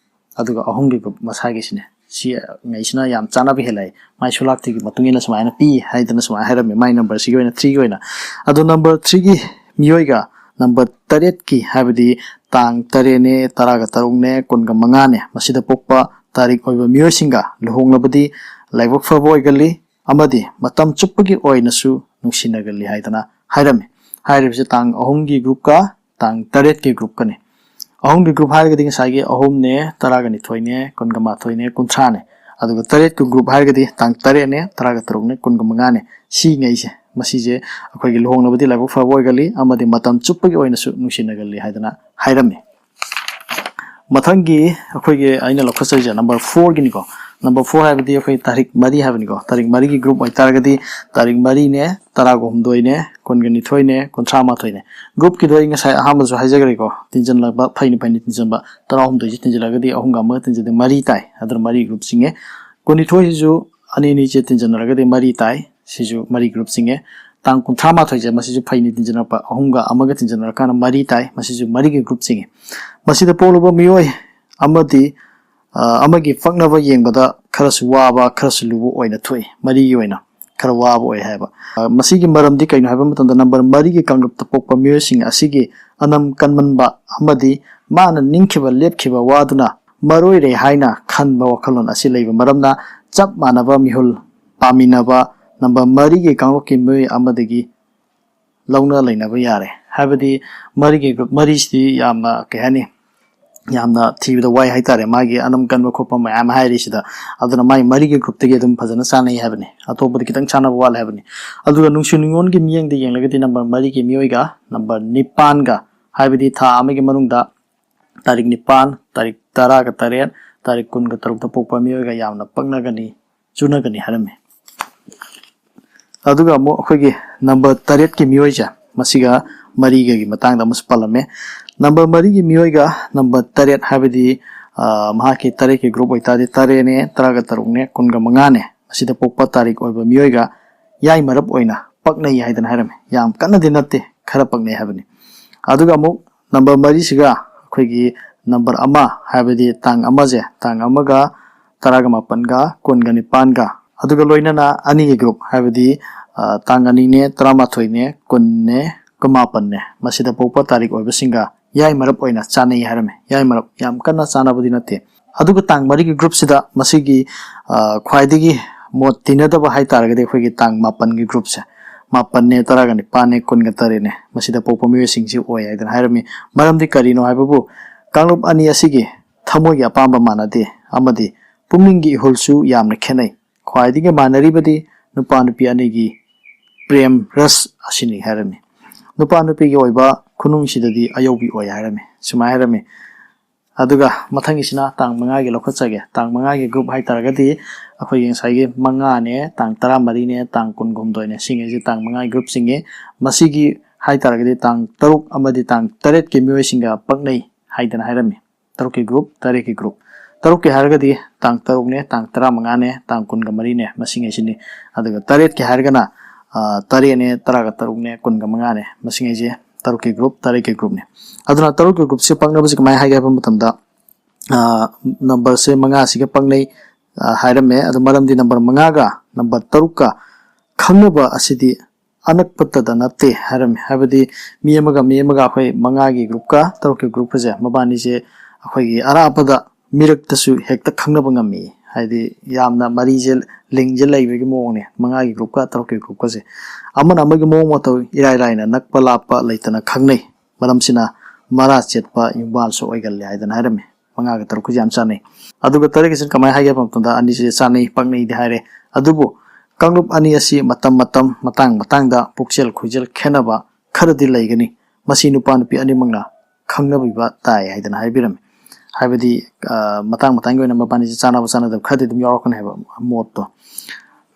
ꯑꯗꯨꯒ ꯑꯍꯨꯝꯒꯤ group ꯃꯁꯥꯒꯤꯁꯤꯅꯦ꯫ ꯁꯤ ꯉꯩꯁꯤꯅ ꯌꯥꯝ ꯆꯥꯟꯅꯕ ꯍꯦꯜꯂꯛꯑꯦ꯫ ꯃꯥꯏ ꯁꯨꯂꯥꯛꯇꯤꯒꯤ ꯃꯇꯨꯡ ꯏꯟꯅ ꯁꯨꯃꯥꯏꯅ ꯄꯤ ꯍꯥꯏꯗꯅ ꯁꯨꯃꯥꯏꯅ ꯍꯥꯏꯔꯝꯃꯤ, ꯃꯥꯏ numberꯁꯤꯒꯤ ꯑꯣꯏꯅ, threeꯒꯤ ꯑꯣꯏꯅ꯫ ꯑꯗꯣ number threeꯒꯤ ꯃꯤꯑꯣꯏꯒ number ꯇꯔꯦꯠꯀꯤ, ꯍꯥꯏꯕꯗꯤ ꯇꯥꯡ ꯇꯔꯦꯠꯅꯦ, ꯇꯔꯥꯒ ꯇꯔꯨꯛꯅꯦ, ꯀꯨꯟꯒ ꯃꯉꯥꯅꯦ, ꯃꯁꯤꯗ ꯄꯣꯛꯄ ꯇꯥꯔꯤꯛ ꯑꯣꯏꯕ ꯃꯤꯑꯣꯏꯁꯤꯡꯒ ꯂꯨꯍꯣꯡꯂꯕꯗꯤ ꯂꯥꯏꯕꯛ ꯐꯕ ꯑꯣꯏꯒꯜꯂꯤ ꯑꯃꯗꯤ ꯃꯇꯝ ꯆꯨꯞꯄꯒꯤ ꯑꯣꯏꯅꯁꯨ ꯅꯨꯡꯁꯤꯅꯒꯜꯂꯤ ꯍꯥꯏꯗꯅ ꯍꯥꯏꯔꯝꯃꯤ꯫ ꯍꯥꯏꯔꯤꯕꯁꯤ ꯇꯥꯡ ꯑꯍꯨꯝꯒꯤ groupꯀ ꯇꯥꯡ ꯇꯔꯦꯠꯀꯤ groupꯀꯅꯤ꯫ ꯑꯍꯨꯝꯒꯤ group ꯍꯥꯏꯔꯒꯗꯤ ꯉꯁꯥꯏꯒꯤ ꯑꯍꯨꯝꯅꯦ, ꯇꯔꯥꯒ ꯅꯤꯊꯣꯏꯅꯦ, ꯀꯨꯟꯒ ꯃꯥꯊꯣꯏꯅꯦ, ꯀꯨꯟꯊ꯭ꯔꯥꯅꯦ꯫ ꯑꯗꯨꯒ ꯇꯔꯦꯠꯀꯤ group ꯍꯥꯏꯔꯒꯗꯤ ꯇꯥꯡ ꯇꯔꯦꯠꯅꯦ, ꯇꯔꯥꯒ ꯇꯔꯨꯛꯅꯦ, ꯀꯨꯟꯒ ꯃꯉꯥꯅꯦ꯫ ꯁꯤꯉꯩꯁꯦ, ꯃꯁꯤꯁꯦ ꯑꯩꯈꯣꯏꯒꯤ ꯂꯨꯍꯣꯡꯂꯕꯗꯤ ꯂꯥꯏꯕꯛ ꯐꯕ ꯑꯣꯏꯒꯜꯂꯤ ꯑꯃꯗꯤ ꯃꯇꯝ ꯆꯨꯞꯄꯒꯤ ꯑꯣꯏꯅꯁꯨ ꯅꯨꯡꯁꯤꯅꯒꯜꯂꯤ ꯍꯥꯏꯗꯅ ꯍꯥꯏꯔꯝꯃꯤ꯫ ꯃꯊꯪꯒꯤ ꯑꯩꯈꯣꯏꯒꯤ ꯑꯩꯅ ꯂꯧꯈꯠꯆꯔꯤꯁꯦ number fourꯒꯤꯅꯤꯀꯣ꯫ Number four ꯍꯥꯏꯕꯗꯤ ꯑꯩꯈꯣꯏ ꯇꯥꯔꯤꯛ ꯃꯔꯤ ꯍꯥꯏꯕꯅꯤꯀꯣ꯫ ꯇꯥꯔꯤꯛ ꯃꯔꯤꯒꯤ group ꯑꯣꯏꯇꯥꯔꯒꯗꯤ ꯇꯥꯔꯤꯛ ꯃꯔꯤꯅꯦ, ꯇꯔꯥꯒ ꯍꯨꯝꯗꯣꯏꯅꯦ, ꯀꯨꯟꯒ ꯅꯤꯊꯣꯏꯅꯦ, ꯀꯨꯟꯊ꯭ꯔꯥ ꯃꯥꯊꯣꯏꯅꯦ꯫ Groupꯀꯤꯗꯣ ꯑꯩ ꯉꯁꯥꯏ ꯑꯍꯥꯟꯕꯁꯨ ꯍꯥꯏꯖꯈ꯭ꯔꯦꯀꯣ, ꯇꯤꯟꯁꯤꯟꯂꯛꯄ ꯐꯩꯅꯤ ꯐꯩꯅꯤ ꯇꯤꯟꯁꯤꯟꯕ ꯇꯔꯥꯍꯨꯝꯗꯣꯏꯁꯦ ꯇꯤꯟꯁꯤꯜꯂꯒꯗꯤ ꯑꯍꯨꯝꯒ ꯑꯃꯒ ꯇꯤꯟꯁꯤꯜꯂꯗꯤ ꯃꯔꯤ ꯇꯥꯏ, ꯑꯗꯨꯅ ꯃꯔꯤ group ꯆꯤꯡꯉꯦ꯫ ꯀꯨꯟꯅꯤꯊꯣꯏꯁꯤꯁꯨ ꯑꯅꯤ ꯑꯅꯤꯁꯦ ꯇꯤꯟꯁꯤꯟꯅꯔꯒꯗꯤ ꯃꯔꯤ ꯇꯥꯏ, ꯁꯤꯁꯨ ꯃꯔꯤ group ꯆꯤꯡꯉꯦ꯫ ꯇꯥꯡ ꯀꯨꯟꯊ꯭ꯔꯥ ꯃꯥꯊꯣꯏꯁꯦ ꯃꯁꯤꯁꯨ ꯐꯩꯅꯤ ꯇꯤꯟꯁꯤꯟꯅꯔꯛꯄ, ꯑꯍꯨꯝꯒ ꯑꯃꯒ ꯇꯤꯟꯁꯤꯟꯅꯔꯀꯥꯟꯗ ꯃꯔꯤ ꯇꯥꯏ, ꯃꯁꯤꯁꯨ ꯃꯔꯤꯒꯤ group ꯆꯤꯡꯉꯦ꯫ ꯃꯁꯤꯗ ꯄꯣꯛꯂꯕ ꯃꯤꯑꯣꯏ ꯑꯃꯗꯤ ꯑ, ꯑꯃꯒꯤ ꯄꯛꯅꯕ ꯌꯦꯡꯕꯗ ꯈꯔꯁꯨ ꯋꯥꯕ, ꯈꯔꯁꯨ ꯂꯨꯕ ꯑꯣꯏꯅ ꯊꯣꯛꯏ꯫ ꯃꯔꯤꯒꯤ ꯑꯣꯏꯅ ꯈꯔ ꯋꯥꯕ ꯑꯣꯏ ꯍꯥꯏꯕ꯫ ꯑ, ꯃꯁꯤꯒꯤ ꯃꯔꯝꯗꯤ ꯀꯩꯅꯣ ꯍꯥꯏꯕ ꯃꯇꯝꯗ number ꯃꯔꯤꯒꯤ ꯀꯥꯡꯂꯨꯞꯇ ꯄꯣꯛꯄ ꯃꯤꯑꯣꯏꯁꯤꯡ ꯑꯁꯤꯒꯤ ꯑꯅꯝ ꯀꯟꯃꯟꯕ ꯑꯃꯗꯤ ꯃꯥꯅ ꯅꯤꯡꯈꯤꯕ ꯂꯦꯞꯈꯤꯕ ꯋꯥꯗꯨꯅ ꯃꯔꯣꯏꯔꯦ ꯍꯥꯏꯅ ꯈꯟꯕ ꯋꯥꯈꯜꯂꯣꯟ ꯑꯁꯤ ꯂꯩꯕ ꯃꯔꯝꯅ ꯆꯞ ꯃꯥꯟꯅꯕ ꯃꯤꯍꯨꯜ ꯄꯥꯝꯃꯤꯟꯅꯕ number ꯃꯔꯤꯒꯤ ꯀꯥꯡꯂꯨꯞꯀꯤ ꯃꯤꯑꯣꯏ ꯑꯃꯗꯒꯤ ꯂꯧꯅ ꯂꯩꯅꯕ ꯌꯥꯔꯦ꯫ ꯍꯥꯏꯕꯗꯤ ꯃꯔꯤꯒꯤ group ꯃꯔꯤꯁꯤꯗꯤ ꯌꯥꯝꯅ ꯀꯩ ꯍꯥꯏꯅꯤ, ꯌꯥꯝꯅ ꯊꯤꯕꯗ ꯋꯥꯏ ꯍꯥꯏꯇꯥꯔꯦ, ꯃꯥꯒꯤ ꯑꯅꯝ ꯀꯟꯕ ꯈꯣꯠꯄ ꯃꯌꯥꯝ ꯍꯥꯏꯔꯤꯁꯤꯗ꯫ ꯑꯗꯨꯅ ꯃꯥꯒꯤ ꯃꯔꯤꯒꯤ groupꯇꯒꯤ ꯑꯗꯨꯝ ꯐꯖꯅ ꯆꯥꯟꯅꯩ ꯍꯥꯏꯕꯅꯤ, ꯑꯇꯣꯞꯄꯗꯤ ꯈꯤꯇꯪ ꯆꯥꯟꯅꯕ ꯋꯥꯠꯂꯦ ꯍꯥꯏꯕꯅꯤ꯫ ꯑꯗꯨꯒ ꯅꯨꯡꯁꯤ ꯅꯨꯡꯉꯣꯟꯒꯤ ꯃꯤꯠꯌꯦꯡꯗ ꯌꯦꯡꯂꯒꯗꯤ number ꯃꯔꯤꯒꯤ ꯃꯤꯑꯣꯏꯒ number ꯅꯤꯄꯥꯟꯒ, ꯍꯥꯏꯕꯗꯤ ꯊꯥ ꯑꯃꯒꯤ ꯃꯅꯨꯡꯗ ꯇꯥꯔꯤꯛ ꯅꯤꯄꯥꯟ, ꯇꯥꯔꯤꯛ ꯇꯔꯥꯒ ꯇꯔꯦꯠ, ꯇꯥꯔꯤꯛ ꯀꯨꯟꯒ ꯇꯔꯨꯛꯇ ꯄꯣꯛꯄ ꯃꯤꯑꯣꯏꯒ ꯌꯥꯝꯅ ꯄꯛꯅꯒꯅꯤ, ꯆꯨꯅꯒꯅꯤ ꯍꯥꯏꯔꯝꯃꯤ꯫ ꯑꯗꯨꯒ ꯑꯃꯨꯛ ꯑꯩꯈꯣꯏꯒꯤ ꯅꯝꯕꯔ ꯇꯔꯦꯠꯀꯤ ꯃꯤꯑꯣꯏꯁꯦ, ꯃꯁꯤꯒ ꯃꯔꯤꯒꯒꯤ ꯃꯇꯥꯡꯗ ꯑꯃꯁꯨ ꯄꯜꯂꯝꯃꯦ꯫ ꯅꯝꯕꯔ ꯃꯔꯤꯒꯤ ꯃꯤꯑꯣꯏꯒ ꯅꯝꯕꯔ ꯇꯔꯦꯠ ꯍꯥꯏꯕꯗꯤ, ꯑ, ꯃꯍꯥꯛꯀꯤ ꯇꯔꯦꯠꯀꯤ ꯒ꯭ꯔꯨꯞ ꯑꯣꯏꯇꯥꯔꯗꯤ ꯇꯔꯦꯠꯅꯦ, ꯇꯔꯥꯒ ꯇꯔꯨꯛꯅꯦ, ꯀꯨꯟꯒ ꯃꯉꯥꯅꯦ, ꯃꯁꯤꯗ ꯄꯣꯛꯄ ꯇꯥꯔꯤꯛ ꯑꯣꯏꯕ ꯃꯤꯑꯣꯏꯒ ꯌꯥꯏ ꯃꯔꯞ ꯑꯣꯏꯅ ꯄꯛꯅꯩ ꯍꯥꯏꯗꯅ ꯍꯥꯏꯔꯝꯃꯤ꯫ ꯌꯥꯝ ꯀꯟꯅꯗꯤ ꯅꯠꯇꯦ, ꯈꯔ ꯄꯛꯅꯩ ꯍꯥꯏꯕꯅꯤ꯫ ꯑꯗꯨꯒ ꯑꯃꯨꯛ ꯅꯝꯕꯔ ꯃꯔꯤꯁꯤꯒ ꯑꯩꯈꯣꯏꯒꯤ ꯅꯝꯕꯔ ꯑꯃ ꯍꯥꯏꯕꯗꯤ ꯇꯥꯡ ꯑꯃꯁꯦ, ꯇꯥꯡ ꯑꯃꯒ ꯇꯔꯥꯒ ꯃꯥꯄꯟꯒ ꯀꯨꯟꯒ ꯅꯤꯄꯥꯟꯒ, ꯑꯗꯨꯒ ꯂꯣꯏꯅꯅ ꯑꯅꯤꯒꯤ ꯒ꯭ꯔꯨꯞ ꯍꯥꯏꯕꯗꯤ, ꯑ, ꯇꯥꯡ ꯑꯅꯤꯅꯦ, ꯇꯔꯥꯃꯥꯊꯣꯏꯅꯦ, ꯀꯨꯟꯅꯦ, ꯀꯨꯟꯃꯥꯄꯟꯅꯦ, ꯃꯁꯤꯗ ꯄꯣꯛꯄ ꯇꯥꯔꯤꯛ ꯑꯣꯏꯕꯁꯤꯡꯒ ꯌꯥꯏ ꯃꯔꯞ ꯑꯣꯏꯅ ꯆꯥꯅꯩ ꯍꯥꯏꯔꯝꯃꯤ꯫ ꯌꯥꯏ ꯃꯔꯞ ꯌꯥꯝ ꯀꯟꯅ ꯆꯥꯅꯕꯗꯤ ꯅꯠꯇꯦ꯫ ꯑꯗꯨꯒ ꯇꯥꯡ ꯃꯔꯤꯒꯤ ꯒ꯭ꯔꯨꯞꯁꯤꯗ ꯃꯁꯤꯒꯤ, ꯑ, ꯈ꯭ꯋꯥꯏꯗꯒꯤ ꯃꯣꯠ ꯇꯤꯟꯅꯗꯕ ꯍꯥꯏꯇꯥꯔꯒꯗꯤ ꯑꯩꯈꯣꯏꯒꯤ ꯇꯥꯡ ꯃꯥꯄꯟꯒꯤ ꯒ꯭ꯔꯨꯞꯁꯦ, ꯃꯥꯄꯟꯅꯦ, ꯇꯔꯥꯒ ꯅꯤꯄꯥꯟꯅꯦ, ꯀꯨꯟꯒ ꯇꯔꯦꯠꯅꯦ, ꯃꯁꯤꯗ ꯄꯣꯛꯄ ꯃꯤꯑꯣꯏꯁꯤꯡꯁꯤ ꯑꯣꯏ ꯍꯥꯏꯗꯅ ꯍꯥꯏꯔꯝꯃꯤ꯫ ꯃꯔꯝꯗꯤ ꯀꯔꯤꯅꯣ ꯍꯥꯏꯕꯕꯨ, ꯀꯥꯡꯂꯨꯞ ꯑꯅꯤ ꯑꯁꯤꯒꯤ ꯊꯃꯣꯏꯒꯤ ꯑꯄꯥꯝꯕ ꯃꯥꯟꯅꯗꯦ ꯑꯃꯗꯤ ꯄꯨꯛꯅꯤꯡꯒꯤ ꯏꯍꯨꯜꯁꯨ ꯌꯥꯝꯅ ꯈꯦꯠꯅꯩ꯫ ꯈ꯭ꯋꯥꯏꯗꯒꯤ ꯃꯥꯟꯅꯔꯤꯕꯗꯤ ꯅꯨꯄꯥ ꯅꯨꯄꯤ ꯑꯅꯤꯒꯤ ꯄ꯭ꯔꯦꯝ ꯔꯁ ꯑꯁꯤꯅꯤ ꯍꯥꯏꯔꯝꯃꯤ꯫ ꯅꯨꯄꯥ ꯅꯨꯄꯤꯒꯤ ꯑꯣꯏꯕ ꯈꯨꯅꯨꯡꯁꯤꯗꯗꯤ ꯑꯌꯧꯕꯤ ꯑꯣꯏ ꯍꯥꯏꯔꯝꯃꯤ꯫ ꯁꯨꯃꯥꯏꯅ ꯍꯥꯏꯔꯝꯃꯤ꯫ ꯑꯗꯨꯒ ꯃꯊꯪꯒꯤꯁꯤꯅ ꯇꯥꯡ ꯃꯉꯥꯒꯤ ꯂꯧꯈꯠꯆꯒꯦ꯫ ꯇꯥꯡ ꯃꯉꯥꯒꯤ ꯒ꯭ꯔꯨꯞ ꯍꯥꯏꯇꯥꯔꯒꯗꯤ ꯑꯩꯈꯣꯏꯒꯤ ꯉꯁꯥꯏꯒꯤ ꯃꯉꯥꯅꯦ, ꯇꯥꯡ ꯇꯔꯥꯃꯔꯤꯅꯦ, ꯇꯥꯡ ꯀꯨꯟꯍꯨꯝꯗꯣꯏꯅꯦ, ꯁꯤꯉꯩꯁꯤ ꯇꯥꯡ ꯃꯉꯥꯒꯤ ꯒ꯭ꯔꯨꯞꯁꯤꯡꯅꯤ꯫ ꯃꯁꯤꯒꯤ ꯍꯥꯏꯇꯥꯔꯒꯗꯤ ꯇꯥꯡ ꯇꯔꯨꯛ ꯑꯃꯗꯤ ꯇꯥꯡ ꯇꯔꯦꯠꯀꯤ ꯃꯤꯑꯣꯏꯁꯤꯡꯒ ꯄꯛꯅꯩ ꯍꯥꯏꯗꯅ ꯍꯥꯏꯔꯝꯃꯤ꯫ ꯇꯔꯨꯛꯀꯤ ꯒ꯭ꯔꯨꯞ, ꯇꯔꯦꯠꯀꯤ ꯒ꯭ꯔꯨꯞ꯫ ꯇꯔꯨꯛꯀꯤ ꯍꯥꯏꯔꯒꯗꯤ ꯇꯥꯡ ꯇꯔꯨꯛꯅꯦ, ꯇꯥꯡ ꯇꯔꯥꯃꯉꯥꯅꯦ, ꯇꯥꯡ ꯀꯨꯟꯒ ꯃꯔꯤꯅꯦ, ꯃꯁꯤꯉꯩꯁꯤꯅꯤ꯫ ꯑꯗꯨꯒ ꯇꯔꯦꯠꯀꯤ ꯍꯥꯏꯔꯒꯅ, ꯑ, ꯇꯔꯦꯠꯅꯦ, ꯇꯔꯥꯒ ꯇꯔꯨꯛꯅꯦ, ꯀꯨꯟꯒ ꯃꯉꯥꯅꯦ, ꯃꯁꯤꯉꯩꯁꯦ ꯇꯔꯨꯛꯀꯤ ꯒ꯭ꯔꯨꯞ, ꯇꯔꯦꯠꯀꯤ ꯒ꯭ꯔꯨꯞꯅꯤ꯫ ꯑꯗꯨꯅ ꯇꯔꯨꯛꯀꯤ ꯒ꯭ꯔꯨꯞꯁꯦ ꯄꯛꯅꯕꯁꯦ ꯀꯃꯥꯏꯅ ꯍꯥꯏꯒꯦ ꯍꯥꯏꯕ ꯃꯇꯝꯗ, ꯑ, ꯅꯝꯕꯔꯁꯦ ꯃꯉꯥꯁꯤꯒ ꯄꯛꯅꯩ, ꯑ, ꯍꯥꯏꯔꯝꯃꯦ꯫ ꯑꯗꯣ ꯃꯔꯝꯗꯤ ꯅꯝꯕꯔ ꯃꯉꯥꯒ ꯅꯝꯕꯔ ꯇꯔꯨꯛꯀ ꯈꯪꯅꯕ ꯑꯁꯤꯗꯤ ꯑꯅꯛꯄꯇꯗ ꯅꯠꯇꯦ ꯍꯥꯏꯔꯝꯃꯤ꯫ ꯍꯥꯏꯕꯗꯤ ꯃꯤ ꯑꯃꯒ ꯃꯤ ꯑꯃꯒ ꯑꯩꯈꯣꯏ ꯃꯉꯥꯒꯤ ꯒ꯭ꯔꯨꯞꯀ ꯇꯔꯨꯛꯀꯤ ꯒ꯭ꯔꯨꯞꯀꯁꯦ, ꯃꯕꯥꯅꯤꯁꯦ ꯑꯩꯈꯣꯏꯒꯤ ꯑꯔꯥꯞꯄꯗ ꯃꯤꯔꯛꯇꯁꯨ ꯍꯦꯛꯇ ꯈꯪꯅꯕ ꯉꯝꯃꯤ꯫ ꯍꯥꯏꯗꯤ ꯌꯥꯝꯅ ꯃꯔꯤꯁꯦ, ꯂꯤꯡꯁꯦ ꯂꯩꯕꯒꯤ ꯃꯑꯣꯡꯅꯦ ꯃꯉꯥꯒꯤ ꯒ꯭ꯔꯨꯞꯀ ꯇꯔꯨꯛꯀꯤ ꯒ꯭ꯔꯨꯞꯀꯁꯦ꯫ ꯑꯃꯅ ꯑꯃꯒꯤ ꯃꯑꯣꯡ ꯃꯇꯧ ꯏꯔꯥꯏ ꯂꯥꯏꯅ ꯅꯛꯄ ꯂꯥꯞꯄ ꯂꯩꯇꯅ ꯈꯪꯅꯩ꯫ ꯃꯔꯝꯁꯤꯅ ꯃꯔꯥ ꯆꯦꯠꯄ ꯌꯨꯝꯕꯥꯜꯁꯨ ꯑꯣꯏꯒꯜꯂꯦ ꯍꯥꯏꯗꯅ ꯍꯥꯏꯔꯝꯃꯤ꯫ ꯃꯉꯥꯒ ꯇꯔꯨꯛꯀꯁꯦ ꯌꯥꯝ ꯆꯥꯟꯅꯩ꯫ ꯑꯗꯨꯒ ꯇꯔꯦꯠꯀꯤꯁꯤꯅ ꯀꯃꯥꯏꯅ ꯍꯥꯏꯒꯦ ꯍꯥꯏꯕ ꯃꯇꯝꯗ, ꯑꯅꯤꯁꯦ ꯆꯥꯟꯅꯩ, ꯄꯛꯅꯩꯗꯤ ꯍꯥꯏꯔꯦ, ꯑꯗꯨꯕꯨ ꯀꯥꯡꯂꯨꯞ ꯑꯅꯤ ꯑꯁꯤ ꯃꯇꯝ ꯃꯇꯝ, ꯃꯇꯥꯡ ꯃꯇꯥꯡꯗ ꯄꯨꯛꯆꯦꯜ ꯈꯣꯏꯖꯦꯜ ꯈꯦꯠꯅꯕ ꯈꯔꯗꯤ ꯂꯩꯒꯅꯤ꯫ ꯃꯁꯤ ꯅꯨꯄꯥ ꯅꯨꯄꯤ ꯑꯅꯤꯃꯛꯅ ꯈꯪꯅꯕꯤꯕ ꯇꯥꯏ ꯍꯥꯏꯗꯅ ꯍꯥꯏꯕꯤꯔꯝꯃꯤ꯫ ꯍꯥꯏꯕꯗꯤ ꯃꯇꯥꯡ ꯃꯇꯥꯡꯒꯤ ꯑꯣꯏꯅ ꯃꯕꯥꯅꯤꯁꯦ ꯆꯥꯟꯅꯕ ꯆꯥꯟꯅꯗꯕ ꯈꯔꯗꯤ ꯑꯗꯨꯝ ꯌꯥꯎꯔꯛꯀꯅꯤ ꯍꯥꯏꯕ ꯃꯣꯠꯇꯣ꯫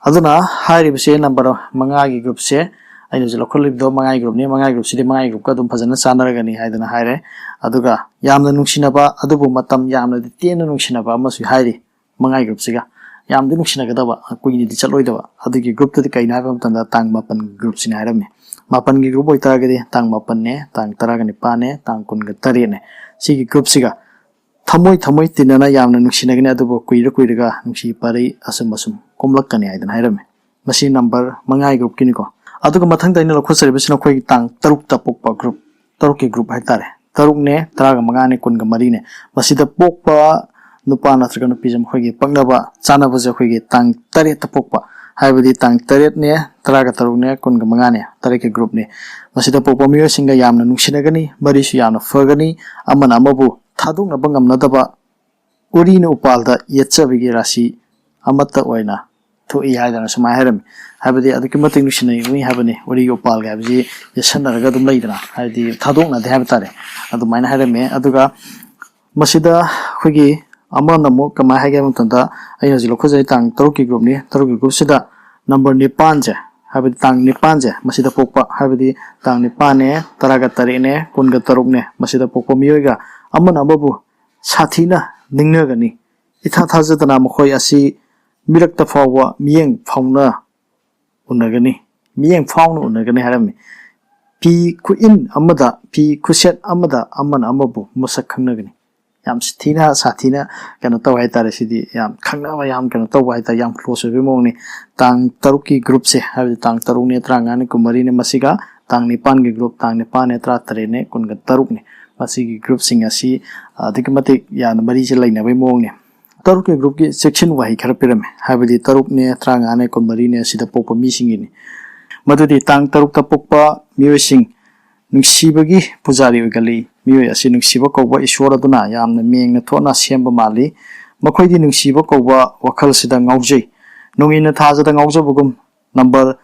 ꯑꯗꯨꯅ ꯍꯥꯏꯔꯤꯕꯁꯦ ꯅꯝꯕꯔ ꯃꯉꯥꯒꯤ ꯒ꯭ꯔꯨꯞꯁꯦ, ꯑꯩꯅ ꯍꯧꯖꯤꯛ ꯂꯧꯈꯠꯂꯤꯕꯗꯣ ꯃꯉꯥꯒꯤ ꯒ꯭ꯔꯨꯞꯅꯤ꯫ ꯃꯉꯥꯒꯤ ꯒ꯭ꯔꯨꯞꯁꯤꯗꯤ ꯃꯉꯥꯒꯤ ꯒ꯭ꯔꯨꯞꯀ ꯑꯗꯨꯝ ꯐꯖꯅ ꯆꯥꯟꯅꯔꯒꯅꯤ ꯍꯥꯏꯗꯅ ꯍꯥꯏꯔꯦ꯫ ꯑꯗꯨꯒ ꯌꯥꯝꯅ ꯅꯨꯡꯁꯤꯅꯕ, ꯑꯗꯨꯕꯨ ꯃꯇꯝ ꯌꯥꯝꯅꯗꯤ ꯇꯦꯟꯅ ꯅꯨꯡꯁꯤꯅꯕ ꯑꯃꯁꯨ ꯍꯥꯏꯔꯤ꯫ ꯃꯉꯥꯒꯤ ꯒ꯭ꯔꯨꯞꯁꯤꯒ ꯌꯥꯝꯗꯤ ꯅꯨꯡꯁꯤꯅꯒꯗꯕ, ꯀꯨꯏꯅꯗꯤ ꯆꯠꯂꯣꯏꯗꯕ ꯑꯗꯨꯒꯤ ꯒ꯭ꯔꯨꯞꯇꯨꯗꯤ ꯀꯩꯅꯣ ꯍꯥꯏꯕ ꯃꯇꯝꯗ ꯇꯥꯡ ꯃꯥꯄꯟꯒꯤ ꯒ꯭ꯔꯨꯞꯁꯤꯅꯦ ꯍꯥꯏꯔꯝꯃꯤ꯫ ꯃꯥꯄꯟꯒꯤ ꯒ꯭ꯔꯨꯞ ꯑꯣꯏꯇꯥꯔꯒꯗꯤ ꯇꯥꯡ ꯃꯥꯄꯟꯅꯦ, ꯇꯥꯡ ꯇꯔꯥꯒ ꯅꯤꯄꯥꯟꯅꯦ, ꯇꯥꯡ ꯀꯨꯟꯒ ꯇꯔꯦꯠꯅꯦ꯫ ꯁꯤꯒꯤ ꯒ꯭ꯔꯨꯞꯁꯤꯒ ꯊꯃꯣꯏ ꯊꯃꯣꯏ ꯇꯤꯟꯅꯅ ꯌꯥꯝꯅ ꯅꯨꯡꯁꯤꯅꯒꯅꯤ, ꯑꯗꯨꯕꯨ ꯀꯨꯏꯔ ꯀꯨꯏꯔꯒ ꯅꯨꯡꯁꯤ ꯄꯔꯩ ꯑꯁꯨꯝ ꯑꯁꯨꯝ ꯀꯣꯝꯂꯛꯀꯅꯤ ꯍꯥꯏꯗꯅ ꯍꯥꯏꯔꯝꯃꯤ꯫ ꯃꯁꯤ ꯅꯝꯕꯔ ꯃꯉꯥꯒꯤ ꯒ꯭ꯔꯨꯞꯀꯤꯅꯤꯀꯣ꯫ ꯑꯗꯨꯒ ꯃꯊꯪꯗ ꯑꯩꯅ ꯂꯧꯈꯠꯆꯔꯤꯕꯁꯤꯅ ꯑꯩꯈꯣꯏꯒꯤ ꯇꯥꯡ ꯇꯔꯨꯛꯇ ꯄꯣꯛꯄ ꯒ꯭ꯔꯨꯞ, ꯇꯔꯨꯛꯀꯤ ꯒ꯭ꯔꯨꯞ ꯍꯥꯏꯇꯥꯔꯦ꯫ ꯇꯔꯨꯛꯅꯦ, ꯇꯔꯥꯒ ꯃꯉꯥꯅꯦ, ꯀꯨꯟꯒ ꯃꯔꯤꯅꯦ꯫ ꯃꯁꯤꯗ ꯄꯣꯛꯄ ꯅꯨꯄꯥ ꯅꯠꯇ꯭ꯔꯒ ꯅꯨꯄꯤꯁꯦ ꯃꯈꯣꯏꯒꯤ ꯄꯛꯅꯕ ꯆꯥꯅꯕꯁꯦ ꯑꯩꯈꯣꯏꯒꯤ ꯇꯥꯡ ꯇꯔꯦꯠꯇ ꯄꯣꯛꯄ, ꯍꯥꯏꯕꯗꯤ ꯇꯥꯡ ꯇꯔꯦꯠꯅꯦ, ꯇꯔꯥꯒ ꯇꯔꯨꯛꯅꯦ, ꯀꯨꯟꯒ ꯃꯉꯥꯅꯦ, ꯇꯔꯦꯠꯀꯤ ꯒ꯭ꯔꯨꯞꯅꯤ꯫ ꯃꯁꯤꯗ ꯄꯣꯛꯄ ꯃꯤꯑꯣꯏꯁꯤꯡꯒ ꯌꯥꯝꯅ ꯅꯨꯡꯁꯤꯅꯒꯅꯤ, ꯃꯔꯤꯁꯨ ꯌꯥꯝꯅ ꯐꯒꯅꯤ, ꯑꯃꯅ ꯑꯃꯕꯨ ꯊꯥꯗꯣꯛꯅꯕ ꯉꯝꯅꯗꯕ ꯎꯔꯤꯅ ꯎꯄꯥꯜꯗ ꯌꯦꯠꯆꯕꯒꯤ ꯔꯥꯁꯤ ꯑꯃꯠꯇ ꯑꯣꯏꯅ ꯊꯣꯛꯏ ꯍꯥꯏꯗꯅ ꯁꯨꯃꯥꯏꯅ ꯍꯥꯏꯔꯝꯃꯤ꯫ ꯍꯥꯏꯕꯗꯤ ꯑꯗꯨꯛꯀꯤ ꯃꯇꯤꯛ ꯅꯨꯡꯁꯤꯅꯒꯅꯤ ꯍꯥꯏꯕꯅꯤ꯫ ꯎꯔꯤꯒꯤ ꯎꯄꯥꯜꯒ ꯍꯥꯏꯕꯁꯤ ꯌꯦꯠꯁꯟꯅꯔꯒ ꯑꯗꯨꯝ ꯂꯩꯗꯅ, ꯍꯥꯏꯕꯗꯤ ꯊꯥꯗꯣꯛꯅꯗꯦ ꯍꯥꯏꯕ ꯇꯥꯔꯦ꯫ ꯑꯗꯨꯃꯥꯏꯅ ꯍꯥꯏꯔꯝꯃꯦ꯫ ꯑꯗꯨꯒ ꯃꯁꯤꯗ ꯑꯩꯈꯣꯏꯒꯤ ꯑꯃꯅ ꯑꯃꯨꯛ ꯀꯃꯥꯏꯅ ꯍꯥꯏꯒꯦ ꯍꯥꯏꯕ ꯃꯇꯝꯗ, ꯑꯩꯅ ꯍꯧꯖꯤꯛ ꯂꯧꯈꯠꯆꯔꯤ ꯇꯥꯡ ꯇꯔꯨꯛꯀꯤ ꯒ꯭ꯔꯨꯞꯅꯤ꯫ ꯇꯔꯨꯛꯀꯤ ꯒ꯭ꯔꯨꯞꯁꯤꯗ ꯅꯝꯕꯔ ꯅꯤꯄꯥꯟꯁꯦ, ꯍꯥꯏꯕꯗꯤ ꯇꯥꯡ ꯅꯤꯄꯥꯟꯁꯦ, ꯃꯁꯤꯗ ꯄꯣꯛꯄ, ꯍꯥꯏꯕꯗꯤ ꯇꯥꯡ ꯅꯤꯄꯥꯟꯅꯦ, ꯇꯔꯥꯒ ꯇꯔꯦꯠꯅꯦ, ꯀꯨꯟꯒ ꯇꯔꯨꯛꯅꯦ, ꯃꯁꯤꯗ ꯄꯣꯛꯄ ꯃꯤꯑꯣꯏꯒ ꯑꯃꯅ ꯑꯃꯕꯨ ꯁꯥꯊꯤꯅ ꯅꯤꯡꯅꯒꯅꯤ꯫ ꯏꯊꯥ ꯊꯥꯖꯗꯅ ꯃꯈꯣꯏ ꯑꯁꯤ ꯃꯤꯔꯛꯇ ꯐꯥꯎꯕ ꯃꯤꯠꯌꯦꯡ ꯐꯥꯎꯅ ꯎꯅꯒꯅꯤ, ꯃꯤꯠꯌꯦꯡ ꯐꯥꯎꯅ ꯎꯅꯒꯅꯤ ꯍꯥꯏꯔꯝꯃꯤ꯫ ꯐꯤ ꯈꯨꯏꯟ ꯑꯃꯗ, ꯐꯤ ꯈꯨꯁꯦꯠ ꯑꯃꯗ ꯑꯃꯅ ꯑꯃꯕꯨ ꯃꯁꯛ ꯈꯪꯅꯒꯅꯤ꯫ ꯌꯥꯝ ꯊꯤꯅ ꯁꯥꯊꯤꯅ ꯀꯩꯅꯣ ꯇꯧꯕ ꯍꯥꯏꯇꯥꯔꯦ꯫ ꯁꯤꯗꯤ ꯌꯥꯝ ꯈꯪꯅꯕ, ꯌꯥꯝ ꯀꯩꯅꯣ ꯇꯧꯕ ꯍꯥꯏꯇꯥꯔꯦ, ꯌꯥꯝ ꯀ꯭ꯂꯣꯁ ꯑꯣꯏꯕꯒꯤ ꯃꯑꯣꯡꯅꯤ꯫ ꯇꯥꯡ ꯇꯔꯨꯛꯀꯤ ꯒ꯭ꯔꯨꯞꯁꯦ, ꯍꯥꯏꯕꯗꯤ ꯇꯥꯡ ꯇꯔꯨꯛꯅꯦ, ꯇꯔꯥꯃꯉꯥꯅꯦ, ꯀꯨꯟꯃꯔꯤꯅꯦ, ꯃꯁꯤꯒ ꯇꯥꯡ ꯅꯤꯄꯥꯟꯒꯤ ꯒ꯭ꯔꯨꯞ, ꯇꯥꯡ ꯅꯤꯄꯥꯟꯅꯦ, ꯇꯔꯥꯇꯔꯦꯠꯅꯦ, ꯀꯨꯟꯒ ꯇꯔꯨꯛꯅꯦ, ꯃꯁꯤꯒꯤ ꯒ꯭ꯔꯨꯞꯁꯤꯡ ꯑꯁꯤ ꯑꯗꯨꯛꯀꯤ ꯃꯇꯤꯛ ꯌꯥꯝꯅ ꯃꯔꯤꯁꯦ ꯂꯩꯅꯕꯒꯤ ꯃꯑꯣꯡꯅꯤ꯫ ꯇꯔꯨꯛꯀꯤ ꯒ꯭ꯔꯨꯞꯀꯤ ꯆꯦꯛꯁꯤꯟ ꯋꯥꯍꯩ ꯈꯔ ꯄꯤꯔꯝꯃꯤ, ꯍꯥꯏꯕꯗꯤ ꯇꯔꯨꯛꯅꯦ, ꯇꯔꯥꯃꯉꯥꯅꯦ, ꯀꯨꯟꯃꯔꯤꯅꯦ ꯑꯁꯤꯗ ꯄꯣꯛꯄ ꯃꯤꯁꯤꯡꯒꯤꯅꯤ꯫ ꯃꯗꯨꯗꯤ ꯇꯥꯡ ꯇꯔꯨꯛꯇ ꯄꯣꯛꯄ ꯃꯤꯑꯣꯏꯁꯤꯡ ꯅꯨꯡꯁꯤꯕꯒꯤ ꯄꯨꯖꯥꯔꯤ ꯑꯣꯏꯒꯜꯂꯤ꯫ ꯃꯤꯑꯣꯏ ꯑꯁꯤ ꯅꯨꯡꯁꯤꯕ ꯀꯧꯕ ꯏꯁꯣꯔ ꯑꯗꯨꯅ ꯌꯥꯝꯅ ꯃꯦꯡꯅ ꯊꯣꯛꯅ ꯁꯦꯝꯕ ꯃꯥꯜꯂꯤ꯫ ꯃꯈꯣꯏꯗꯤ ꯅꯨꯡꯁꯤꯕ ꯀꯧꯕ ꯋꯥꯈꯜꯁꯤꯗ ꯉꯥꯎꯖꯩ꯫ ꯅꯣꯡꯏꯅ ꯊꯥꯖꯗ ꯉꯥꯎꯖꯕꯒꯨꯝ, ꯅꯝꯕꯔ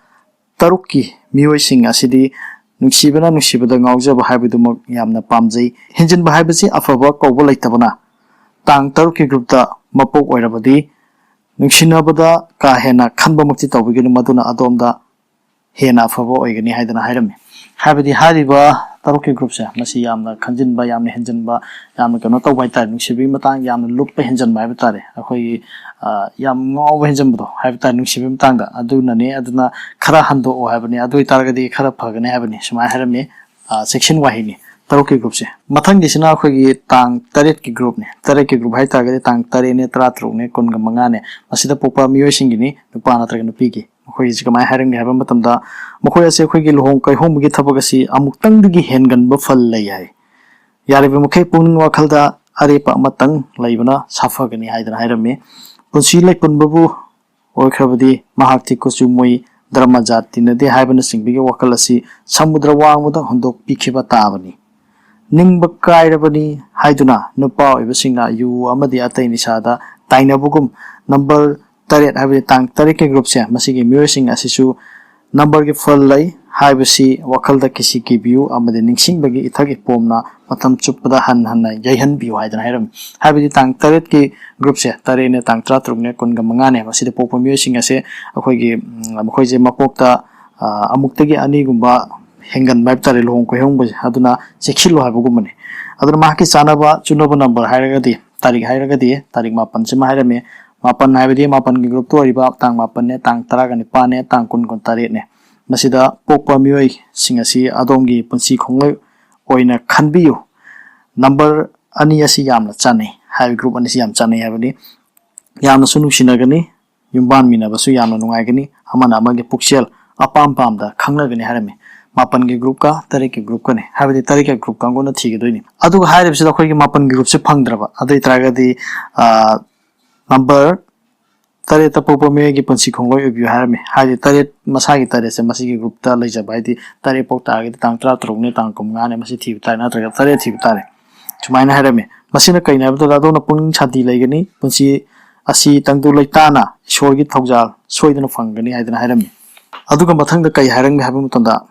ꯇꯔꯨꯛꯀꯤ ꯃꯤꯑꯣꯏꯁꯤꯡ ꯑꯁꯤꯗꯤ ꯅꯨꯡꯁꯤꯕꯅ ꯅꯨꯡꯁꯤꯕꯗ ꯉꯥꯎꯖꯕ ꯍꯥꯏꯕꯗꯨꯃꯛ ꯌꯥꯝꯅ ꯄꯥꯝꯖꯩ꯫ ꯍꯦꯟꯖꯤꯟꯕ ꯍꯥꯏꯕꯁꯤ ꯑꯐꯕ ꯀꯧꯕ ꯂꯩꯇꯕꯅ, ꯇꯥꯡ ꯇꯔꯨꯛꯀꯤ groupꯇ ꯃꯄꯣꯛ ꯑꯣꯏꯔꯕꯗꯤ ꯅꯨꯡꯁꯤꯅꯕꯗ ꯀꯥ ꯍꯦꯟꯅ ꯈꯟꯕꯃꯛꯇꯤ ꯇꯧꯕꯤꯒꯅꯨ, ꯃꯗꯨꯅ ꯑꯗꯣꯝꯗ ꯍꯦꯟꯅ ꯑꯐꯕ ꯑꯣꯏꯒꯅꯤ ꯍꯥꯏꯗꯅ ꯍꯥꯏꯔꯝꯃꯤ꯫ ꯍꯥꯏꯕꯗꯤ ꯍꯥꯏꯔꯤꯕ ꯇꯔꯨꯛꯀꯤ groupꯁꯦ, ꯃꯁꯤ ꯌꯥꯝꯅ ꯈꯟꯖꯤꯟꯕ, ꯌꯥꯝꯅ ꯍꯦꯟꯖꯤꯟꯕ, ꯌꯥꯝꯅ ꯀꯩꯅꯣ ꯇꯧꯕ ꯍꯥꯏꯇꯥꯔꯦ, ꯅꯨꯡꯁꯤꯕꯒꯤ ꯃꯇꯥꯡ ꯌꯥꯝꯅ ꯂꯨꯞꯄ ꯍꯦꯟꯖꯤꯟꯕ ꯍꯥꯏꯕ ꯇꯥꯔꯦ, ꯑꯩꯈꯣꯏꯒꯤ ꯑ, ꯌꯥꯝ ꯉꯥꯎꯕ ꯍꯦꯟꯖꯤꯟꯕꯗꯣ ꯍꯥꯏꯕ ꯇꯥꯔꯦ ꯅꯨꯡꯁꯤꯕꯒꯤ ꯃꯇꯥꯡꯗ꯫ ꯑꯗꯨꯅꯅꯦ, ꯑꯗꯨꯅ ꯈꯔ ꯍꯟꯗꯣꯛꯑꯣ ꯍꯥꯏꯕꯅꯤ, ꯑꯗꯨ ꯑꯣꯏꯇꯥꯔꯒꯗꯤ ꯈꯔ ꯐꯒꯅꯤ ꯍꯥꯏꯕꯅꯤ, ꯁꯨꯃꯥꯏꯅ ꯍꯥꯏꯔꯝꯃꯤ꯫ ꯑ, ꯆꯦꯛꯁꯤꯟ ꯋꯥꯍꯩꯅꯤ ꯇꯔꯨꯛꯀꯤ groupꯁꯦ꯫ ꯃꯊꯪꯒꯤꯁꯤꯅ ꯑꯩꯈꯣꯏꯒꯤ ꯇꯥꯡ ꯇꯔꯦꯠꯀꯤ groupꯅꯤ꯫ ꯇꯔꯦꯠꯀꯤ group ꯍꯥꯏꯇꯥꯔꯒꯗꯤ ꯇꯥꯡ ꯇꯔꯦꯠꯅꯦ, ꯇꯔꯥꯇꯔꯨꯛꯅꯦ, ꯀꯨꯟꯒ ꯃꯉꯥꯅꯦ꯫ ꯃꯁꯤꯗ ꯄꯣꯛꯄ ꯃꯤꯑꯣꯏꯁꯤꯡꯒꯤꯅꯤ, ꯅꯨꯄꯥ ꯅꯠꯇ꯭ꯔꯒ ꯅꯨꯄꯤꯒꯤ꯫ ꯃꯈꯣꯏꯒꯤꯁꯤ ꯀꯃꯥꯏꯅ ꯍꯥꯏꯔꯝꯒꯦ ꯍꯥꯏꯕ ꯃꯇꯝꯗ, ꯃꯈꯣꯏ ꯑꯁꯤ ꯑꯩꯈꯣꯏꯒꯤ ꯂꯨꯍꯣꯡ ꯀꯩꯍꯣꯡꯕꯒꯤ ꯊꯕꯛ ꯑꯁꯤ ꯑꯃꯨꯛꯇꯪꯗꯒꯤ ꯍꯦꯟꯒꯟꯕ ꯐꯜ ꯂꯩ ꯍꯥꯏ꯫ ꯌꯥꯔꯤꯕ ꯃꯈꯩ ꯄꯨꯛꯅꯤꯡ ꯋꯥꯈꯜꯗ ꯑꯔꯦꯞꯄ ꯑꯃꯇꯪ ꯂꯩꯕꯅ ꯁꯥꯐꯒꯅꯤ ꯍꯥꯏꯗꯅ ꯍꯥꯏꯔꯝꯃꯤ꯫ ꯄꯨꯟꯁꯤ ꯂꯩꯄꯨꯟꯕꯕꯨ ꯑꯣꯏꯈ꯭ꯔꯕꯗꯤ ꯃꯍꯥꯛꯇꯤ ꯀꯨꯆꯨ ꯃꯨꯏ, ꯙꯔꯃ ꯖꯥꯠ ꯇꯤꯟꯅꯗꯦ ꯍꯥꯏꯕꯅꯆꯤꯡꯕꯒꯤ ꯋꯥꯈꯜ ꯑꯁꯤ ꯁꯃꯨꯗ꯭ꯔ ꯋꯥꯡꯃꯗ ꯍꯨꯟꯗꯣꯛꯄꯤꯈꯤꯕ ꯇꯥꯕꯅꯤ꯫ ꯅꯤꯡꯕ ꯀꯥꯏꯔꯕꯅꯤ ꯍꯥꯏꯗꯨꯅ ꯅꯨꯄꯥ ꯑꯣꯏꯕꯁꯤꯡꯅ ꯌꯨ ꯑꯃꯗꯤ ꯑꯇꯩ ꯅꯤꯁꯥꯗ ꯇꯥꯏꯅꯕꯒꯨꯝ, number ꯇꯔꯦꯠ ꯍꯥꯏꯕꯗꯤ ꯇꯥꯡ ꯇꯔꯦꯠꯀꯤ groupꯁꯦ, ꯃꯁꯤꯒꯤ ꯃꯤꯑꯣꯏꯁꯤꯡ ꯑꯁꯤꯁꯨ numberꯒꯤ ꯐꯜ ꯂꯩ ꯍꯥꯏꯕꯁꯤ ꯋꯥꯈꯜꯗ ꯀꯤꯁꯤ ꯀꯤꯕꯤꯌꯨ ꯑꯃꯗꯤ ꯅꯤꯡꯁꯤꯡꯕꯒꯤ ꯏꯊꯛ ꯏꯄꯣꯝꯅ ꯃꯇꯝ ꯆꯨꯞꯄꯗ ꯍꯟ ꯍꯟꯅ ꯌꯩꯍꯟꯕꯤꯌꯨ ꯍꯥꯏꯗꯅ ꯍꯥꯏꯔꯝꯃꯤ꯫ ꯍꯥꯏꯕꯗꯤ ꯇꯥꯡ ꯇꯔꯦꯠꯀꯤ groupꯁꯦ, ꯇꯔꯦꯠꯅꯦ, ꯇꯥꯡ ꯇꯔꯥꯇꯔꯨꯛꯅꯦ, ꯀꯨꯟꯒ ꯃꯉꯥꯅꯦ, ꯃꯁꯤꯗ ꯄꯣꯛꯄ ꯃꯤꯑꯣꯏꯁꯤꯡ ꯑꯁꯦ ꯑꯩꯈꯣꯏꯒꯤ, ꯎꯝ, ꯃꯈꯣꯏꯁꯦ ꯃꯄꯣꯛꯇ, ꯑ, ꯑꯃꯨꯛꯇꯒꯤ ꯑꯅꯤꯒꯨꯝꯕ ꯍꯦꯟꯒꯟꯕ ꯍꯥꯏꯕ ꯇꯥꯔꯦ ꯂꯨꯍꯣꯡ ꯀꯩꯍꯣꯡꯕꯁꯦ, ꯑꯗꯨꯅ ꯆꯦꯛꯁꯤꯜꯂꯨ ꯍꯥꯏꯕꯒꯨꯝꯕꯅꯤ꯫ ꯑꯗꯨꯅ ꯃꯍꯥꯛꯀꯤ ꯆꯥꯅꯕ, ꯆꯨꯅꯕ number ꯍꯥꯏꯔꯒꯗꯤ, ꯇꯥꯔꯤꯛ ꯍꯥꯏꯔꯒꯗꯤ ꯇꯥꯔꯤꯛ ꯃꯥꯄꯟꯁꯤꯃ ꯍꯥꯏꯔꯝꯃꯤ꯫ ꯃꯥꯄꯟ ꯍꯥꯏꯕꯗꯤ ꯃꯥꯄꯟꯒꯤ groupꯇ ꯑꯣꯏꯔꯤꯕ ꯇꯥꯡ ꯃꯥꯄꯟꯅꯦ, ꯇꯥꯡ ꯇꯔꯥꯒ ꯅꯤꯄꯥꯟꯅꯦ, ꯇꯥꯡ ꯀꯨꯟ, ꯀꯨꯟꯇꯔꯦꯠꯅꯦ꯫ ꯃꯁꯤꯗ ꯄꯣꯛꯄ ꯃꯤꯑꯣꯏꯁꯤꯡ ꯑꯁꯤ ꯑꯗꯣꯝꯒꯤ ꯄꯨꯟꯁꯤ ꯈꯣꯡꯂꯣꯏ ꯑꯣꯏꯅ ꯈꯟꯕꯤꯌꯨ꯫ Number ꯑꯅꯤ ꯑꯁꯤ ꯌꯥꯝꯅ ꯆꯥꯟꯅꯩ, ꯍꯥꯏꯔꯤꯕ group ꯑꯅꯤꯁꯤ ꯌꯥꯝ ꯆꯥꯟꯅꯩ ꯍꯥꯏꯕꯅꯤ꯫ ꯌꯥꯝꯅꯁꯨ ꯅꯨꯡꯁꯤꯅꯒꯅꯤ, ꯌꯨꯝꯕꯥꯟꯃꯤꯟꯅꯕꯁꯨ ꯌꯥꯝꯅ ꯅꯨꯡꯉꯥꯏꯒꯅꯤ, ꯑꯃꯅ ꯑꯃꯒꯤ ꯄꯨꯛꯆꯦꯜ ꯑꯄꯥꯝ ꯄꯥꯝꯗ ꯈꯪꯅꯒꯅꯤ ꯍꯥꯏꯔꯝꯃꯤ꯫ ꯃꯥꯄꯟꯒꯤ groupꯀ ꯇꯔꯦꯠꯀꯤ groupꯀꯅꯤ, ꯍꯥꯏꯕꯗꯤ ꯇꯔꯦꯠꯀꯤ group ꯀꯥꯡꯕꯨꯅ ꯊꯤꯒꯗꯣꯏꯅꯤ꯫ ꯑꯗꯨꯒ ꯍꯥꯏꯔꯤꯕꯁꯤꯗ ꯑꯩꯈꯣꯏꯒꯤ ꯃꯥꯄꯟꯒꯤ groupꯁꯦ ꯐꯪꯗ꯭ꯔꯕ, ꯑꯗꯨ ꯑꯣꯏꯇꯥꯔꯒꯗꯤ, ꯑ, number ꯇꯔꯦꯠꯇ ꯄꯣꯛꯄ ꯃꯤꯑꯣꯏꯒꯤ ꯄꯨꯟꯁꯤ ꯈꯣꯡꯂꯣꯏ ꯑꯣꯏꯕꯤꯌꯨ ꯍꯥꯏꯔꯝꯃꯤ꯫ ꯍꯥꯏꯗꯤ ꯇꯔꯦꯠ, ꯃꯁꯥꯒꯤ ꯇꯔꯦꯠꯁꯦ ꯃꯁꯤꯒꯤ groupꯇ ꯂꯩꯖꯕ, ꯍꯥꯏꯗꯤ ꯇꯔꯦꯠ ꯄꯣꯛ ꯇꯥꯔꯒꯗꯤ ꯇꯥꯡ ꯇꯔꯥꯇꯔꯨꯛꯅꯦ, ꯇꯥꯡ ꯀꯨꯟꯃꯉꯥꯅꯦ, ꯃꯁꯤ ꯊꯤꯕ ꯇꯥꯔꯦ, ꯅꯠꯇ꯭ꯔꯒ ꯇꯔꯦꯠ ꯊꯤꯕ ꯇꯥꯔꯦ, ꯁꯨꯃꯥꯏꯅ ꯍꯥꯏꯔꯝꯃꯤ꯫ ꯃꯁꯤꯅ ꯀꯩꯅꯣ ꯍꯥꯏꯕ ꯃꯇꯝꯗ, ꯑꯗꯣꯝꯅ ꯄꯨꯛꯅꯤꯡ ꯁꯥꯟꯇꯤ ꯂꯩꯒꯅꯤ, ꯄꯨꯟꯁꯤ ꯑꯁꯤ ꯇꯪꯗꯨ ꯂꯩꯇꯥꯅ ꯏꯁꯣꯔꯒꯤ ꯊꯧꯖꯥꯜ ꯁꯣꯏꯗꯅ ꯐꯪꯒꯅꯤ ꯍꯥꯏꯗꯅ ꯍꯥꯏꯔꯝꯃꯤ꯫ ꯑꯗꯨꯒ ꯃꯊꯪꯗ ꯀꯩ ꯍꯥꯏꯔꯝꯒꯦ ꯍꯥꯏꯕ ꯃꯇꯝꯗ,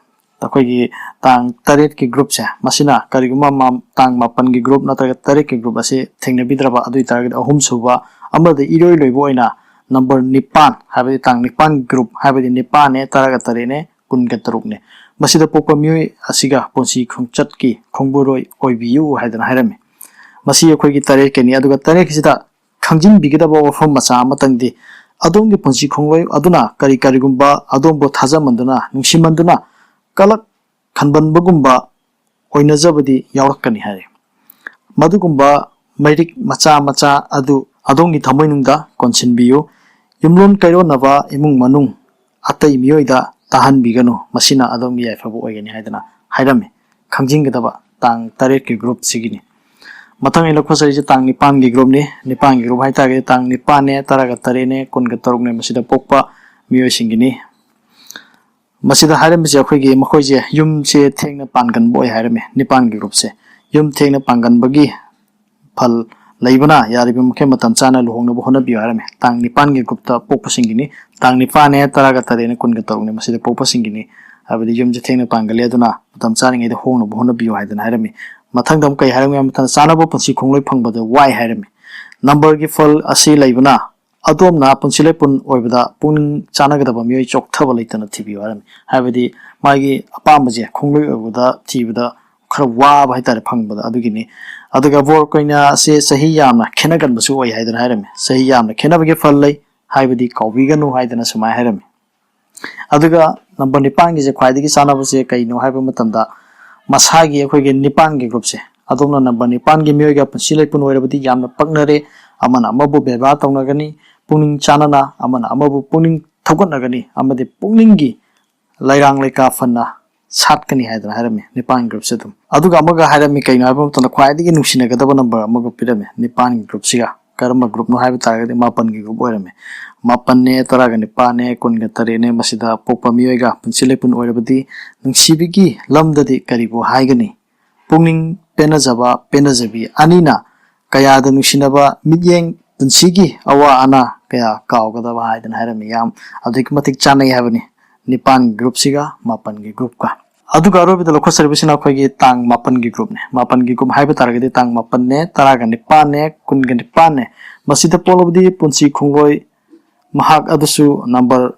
ꯑꯩꯈꯣꯏꯒꯤ ꯇꯥꯡ ꯇꯔꯦꯠꯀꯤ groupꯁꯦ, ꯃꯁꯤꯅ ꯀꯔꯤꯒꯨꯝꯕ ꯃꯥ-, ꯇꯥꯡ ꯃꯥꯄꯟꯒꯤ group ꯅꯠꯇ꯭ꯔꯒ ꯇꯔꯦꯠꯀꯤ group ꯑꯁꯤ ꯊꯦꯡꯅꯕꯤꯗ꯭ꯔꯕ, ꯑꯗꯨ ꯑꯣꯏꯇꯥꯔꯒꯗꯤ ꯑꯍꯨꯝꯁꯨꯕ ꯑꯃꯗꯤ ꯏꯔꯣꯏ ꯂꯣꯏꯕ ꯑꯣꯏꯅ number ꯅꯤꯄꯥꯟ, ꯍꯥꯏꯕꯗꯤ ꯇꯥꯡ ꯅꯤꯄꯥꯟꯒꯤ group, ꯍꯥꯏꯕꯗꯤ ꯅꯤꯄꯥꯟꯅꯦ, ꯇꯔꯥꯒ ꯇꯔꯦꯠꯅꯦ, ꯀꯨꯟꯒ ꯇꯔꯨꯛꯅꯦ, ꯃꯁꯤꯗ ꯄꯣꯛꯄ ꯃꯤꯑꯣꯏ ꯑꯁꯤꯒ ꯄꯨꯟꯁꯤ ꯈꯣꯡꯆꯠꯀꯤ ꯈꯣꯡꯕꯨꯔꯣꯏ ꯑꯣꯏꯕꯤꯌꯨ ꯍꯥꯏꯗꯅ ꯍꯥꯏꯔꯝꯃꯤ꯫ ꯃꯁꯤ ꯑꯩꯈꯣꯏꯒꯤ ꯇꯔꯦꯠꯀꯤꯅꯤ꯫ ꯑꯗꯨꯒ ꯇꯔꯦꯠꯀꯤꯁꯤꯗ ꯈꯪꯖꯤꯟꯕꯤꯒꯗꯕ ꯋꯥꯐꯝ ꯃꯆꯥ ꯑꯃꯇꯪꯗꯤ, ꯑꯗꯣꯝꯒꯤ ꯄꯨꯟꯁꯤ ꯈꯣꯡꯂꯣꯏ ꯑꯗꯨꯅ ꯀꯔꯤ ꯀꯔꯤꯒꯨꯝꯕ ꯑꯗꯣꯝꯕꯨ ꯊꯥꯖꯃꯟꯗꯨꯅ, ꯅꯨꯡꯁꯤꯃꯟꯗꯨꯅ, ꯀꯂꯛ ꯈꯟꯕꯟꯕꯒꯨꯝꯕ ꯑꯣꯏꯅꯖꯕꯗꯤ ꯌꯥꯎꯔꯛꯀꯅꯤ ꯍꯥꯏꯔꯦ꯫ ꯃꯗꯨꯒꯨꯝꯕ ꯃꯩꯔꯤꯛ ꯃꯆꯥ ꯃꯆꯥ ꯑꯗꯨ ꯑꯗꯣꯝꯒꯤ ꯊꯃꯣꯏꯅꯨꯡꯗ ꯀꯣꯟꯁꯤꯟꯕꯤꯌꯨ꯫ ꯌꯨꯝꯂꯣꯟ ꯀꯩꯔꯣꯟꯅꯕ ꯏꯃꯨꯡ ꯃꯅꯨꯡ ꯑꯇꯩ ꯃꯤꯑꯣꯏꯗ ꯇꯥꯍꯟꯕꯤꯒꯅꯨ, ꯃꯁꯤꯅ ꯑꯗꯣꯝꯒꯤ ꯌꯥꯏꯐꯕ ꯑꯣꯏꯒꯅꯤ ꯍꯥꯏꯗꯅ ꯍꯥꯏꯔꯝꯃꯤ꯫ ꯈꯪꯖꯤꯟꯒꯗꯕ ꯇꯥꯡ ꯇꯔꯦꯠꯀꯤ groupꯁꯤꯒꯤꯅꯤ꯫ ꯃꯊꯪ ꯑꯩꯅ ꯂꯧꯈꯠꯆꯔꯤꯁꯦ ꯇꯥꯡ ꯅꯤꯄꯥꯟꯒꯤ groupꯅꯤ꯫ ꯅꯤꯄꯥꯟꯒꯤ group ꯍꯥꯏꯇꯥꯔꯒꯗꯤ ꯇꯥꯡ ꯅꯤꯄꯥꯟꯅꯦ, ꯇꯔꯥꯒ ꯇꯔꯦꯠꯅꯦ, ꯀꯨꯟꯒ ꯇꯔꯨꯛꯅꯦ, ꯃꯁꯤꯗ ꯄꯣꯛꯄ ꯃꯤꯑꯣꯏꯁꯤꯡꯒꯤꯅꯤ꯫ ꯃꯁꯤꯗ ꯍꯥꯏꯔꯝꯃꯤꯁꯦ ꯑꯩꯈꯣꯏꯒꯤ ꯃꯈꯣꯏꯁꯦ ꯌꯨꯝꯁꯦ ꯊꯦꯡꯅ ꯄꯥꯟꯒꯟꯕ ꯑꯣꯏ ꯍꯥꯏꯔꯝꯃꯤ꯫ ꯅꯤꯄꯥꯟꯒꯤ groupꯁꯦ ꯌꯨꯝ ꯊꯦꯡꯅ ꯄꯥꯟꯒꯟꯕꯒꯤ ꯐꯜ ꯂꯩꯕꯅ ꯌꯥꯔꯤꯕ ꯃꯈꯩ ꯃꯇꯝ ꯆꯥꯅ ꯂꯨꯍꯣꯡꯅꯕ ꯍꯣꯠꯅꯕꯤꯌꯨ ꯍꯥꯏꯔꯝꯃꯤ꯫ ꯇꯥꯡ ꯅꯤꯄꯥꯟꯒꯤ groupꯇ ꯄꯣꯛꯄꯁꯤꯡꯒꯤꯅꯤ꯫ ꯇꯥꯡ ꯅꯤꯄꯥꯟꯅꯦ, ꯇꯔꯥꯒ ꯇꯔꯦꯠꯅꯦ, ꯀꯨꯟꯒ ꯇꯔꯨꯛꯅꯦ, ꯃꯁꯤꯗ ꯄꯣꯛꯄꯁꯤꯡꯒꯤꯅꯤ꯫ ꯍꯥꯏꯕꯗꯤ ꯌꯨꯝꯁꯦ ꯊꯦꯡꯅ ꯄꯥꯟꯒꯜꯂꯤ, ꯑꯗꯨꯅ ꯃꯇꯝ ꯆꯥꯔꯤꯉꯩꯗ ꯍꯣꯡꯅꯕ ꯍꯣꯠꯅꯕꯤꯌꯨ ꯍꯥꯏꯗꯅ ꯍꯥꯏꯔꯝꯃꯤ꯫ ꯃꯊꯪꯗ ꯑꯃꯨꯛ ꯀꯩ ꯍꯥꯏꯔꯝꯃꯤ ꯍꯥꯏꯕ ꯃꯇꯝꯗ, ꯆꯥꯅꯕ ꯄꯨꯟꯁꯤ ꯈꯣꯡꯂꯣꯏ ꯐꯪꯕꯗ ꯋꯥꯏ ꯍꯥꯏꯔꯝꯃꯤ꯫ Numberꯒꯤ ꯐꯜ ꯑꯁꯤ ꯂꯩꯕꯅ ꯑꯗꯣꯝꯅ ꯄꯨꯟꯁꯤ ꯂꯩꯄꯨꯟ ꯑꯣꯏꯕꯗ ꯄꯨꯛꯅꯤꯡ ꯆꯥꯟꯅꯒꯗꯕ ꯃꯤꯑꯣꯏ ꯆꯣꯛꯊꯕ ꯂꯩꯇꯅ ꯊꯤꯕꯤꯌꯨ ꯍꯥꯏꯔꯝꯃꯤ꯫ ꯍꯥꯏꯕꯗꯤ ꯃꯥꯒꯤ ꯑꯄꯥꯝꯕꯁꯦ ꯈꯣꯡꯂꯣꯏ ꯑꯣꯏꯕꯗ ꯊꯤꯕꯗ ꯈꯔ ꯋꯥꯕ ꯍꯥꯏꯇꯥꯔꯦ ꯐꯪꯕꯗ, ꯑꯗꯨꯒꯤꯅꯤ꯫ ꯑꯗꯨꯒ ꯕꯣꯔ ꯀꯣꯏꯅ ꯑꯁꯤ ꯆꯍꯤ ꯌꯥꯝꯅ ꯈꯦꯠꯅꯒꯟꯕꯁꯨ ꯑꯣꯏ ꯍꯥꯏꯗꯅ ꯍꯥꯏꯔꯝꯃꯤ꯫ ꯆꯍꯤ ꯌꯥꯝꯅ ꯈꯦꯠꯅꯕꯒꯤ ꯐꯜ ꯂꯩ, ꯍꯥꯏꯕꯗꯤ ꯀꯥꯎꯕꯤꯒꯅꯨ ꯍꯥꯏꯗꯅ ꯁꯨꯃꯥꯏꯅ ꯍꯥꯏꯔꯝꯃꯤ꯫ ꯑꯗꯨꯒ number ꯅꯤꯄꯥꯟꯒꯤꯁꯦ ꯈ꯭ꯋꯥꯏꯗꯒꯤ ꯆꯥꯟꯅꯕꯁꯦ ꯀꯩꯅꯣ ꯍꯥꯏꯕ ꯃꯇꯝꯗ, ꯃꯁꯥꯒꯤ ꯑꯩꯈꯣꯏꯒꯤ ꯅꯤꯄꯥꯟꯒꯤ groupꯁꯦ, ꯑꯗꯣꯝꯅ number ꯅꯤꯄꯥꯟꯒꯤ ꯃꯤꯑꯣꯏꯒ ꯄꯨꯟꯁꯤ ꯂꯩꯄꯨꯟ ꯑꯣꯏꯔꯕꯗꯤ ꯌꯥꯝꯅ ꯄꯛꯅꯔꯦ꯫ ꯑꯃꯅ ꯑꯃꯕꯨ ꯕꯦꯕꯥꯔ ꯇꯧꯅꯒꯅꯤ, ꯄꯨꯛꯅꯤꯡ ꯆꯥꯟꯅꯅ ꯑꯃꯅ ꯑꯃꯕꯨ ꯄꯨꯛꯅꯤꯡ ꯊꯧꯒꯠꯅꯒꯅꯤ ꯑꯃꯗꯤ ꯄꯨꯛꯅꯤꯡꯒꯤ ꯂꯩꯔꯥꯡ ꯂꯩꯀꯥ ꯐꯅ ꯁꯥꯠꯀꯅꯤ ꯍꯥꯏꯗꯅ ꯍꯥꯏꯔꯝꯃꯤ ꯅꯤꯄꯥꯟꯒꯤ groupꯁꯦ ꯑꯗꯨꯝ꯫ ꯑꯗꯨꯒ ꯑꯃꯒ ꯍꯥꯏꯔꯝꯃꯤ, ꯀꯩꯅꯣ ꯍꯥꯏꯕ ꯃꯇꯝꯗ ꯈ꯭ꯋꯥꯏꯗꯒꯤ ꯅꯨꯡꯁꯤꯅꯒꯗꯕ number ꯑꯃꯒ ꯄꯤꯔꯝꯃꯤ ꯅꯤꯄꯥꯟꯒꯤ groupꯁꯤꯒ꯫ ꯀꯔꯝꯕ groupꯅꯣ ꯍꯥꯏꯕ ꯇꯥꯔꯒꯗꯤ ꯃꯥꯄꯟꯒꯤ group ꯑꯣꯏꯔꯝꯃꯤ꯫ ꯃꯥꯄꯟꯅꯦ, ꯇꯔꯥꯒ ꯅꯤꯄꯥꯟꯅꯦ, ꯀꯨꯟꯒ ꯇꯔꯦꯠꯅꯦ, ꯃꯁꯤꯗ ꯄꯣꯛꯄ ꯃꯤꯑꯣꯏꯒ ꯄꯨꯟꯁꯤ ꯂꯩꯄꯨꯟ ꯑꯣꯏꯔꯕꯗꯤ ꯅꯨꯡꯁꯤꯕꯤꯒꯤ ꯂꯝꯗꯗꯤ ꯀꯔꯤꯕꯨ ꯍꯥꯏꯒꯅꯤ? ꯄꯨꯛꯅꯤꯡ ꯄꯦꯟꯅꯖꯕ, ꯄꯦꯟꯅꯖꯕꯤ ꯑꯅꯤꯅ ꯀꯌꯥꯗ ꯅꯨꯡꯁꯤꯅꯕ ꯃꯤꯠꯌꯦꯡ, ꯄꯨꯟꯁꯤꯒꯤ ꯑꯋꯥ ꯑꯅꯥ ꯀꯌꯥ ꯀꯥꯎꯒꯗꯕ ꯍꯥꯏꯗꯅ ꯍꯥꯏꯔꯝꯃꯤ꯫ ꯌꯥꯝ ꯑꯗꯨꯛꯀꯤ ꯃꯇꯤꯛ ꯆꯥꯟꯅꯩ ꯍꯥꯏꯕꯅꯤ ꯅꯤꯄꯥꯟꯒꯤ groupꯁꯤꯒ ꯃꯥꯄꯟꯒꯤ groupꯀ꯫ ꯑꯗꯨꯒ ꯑꯔꯣꯏꯕꯗ ꯂꯧꯈꯠꯆꯔꯤꯕꯁꯤꯅ ꯑꯩꯈꯣꯏꯒꯤ ꯇꯥꯡ ꯃꯥꯄꯟꯒꯤ groupꯅꯦ꯫ ꯃꯥꯄꯟꯒꯤ group ꯍꯥꯏꯕ ꯇꯥꯔꯒꯗꯤ ꯇꯥꯡ ꯃꯥꯄꯟꯅꯦ, ꯇꯔꯥꯒ ꯅꯤꯄꯥꯟꯅꯦ, ꯀꯨꯟꯒ ꯅꯤꯄꯥꯟꯅꯦ꯫ ꯃꯁꯤꯗ ꯄꯣꯛꯂꯕꯗꯤ ꯄꯨꯟꯁꯤ ꯈꯣꯡꯂꯣꯏ ꯃꯍꯥꯛ ꯑꯗꯨꯁꯨ number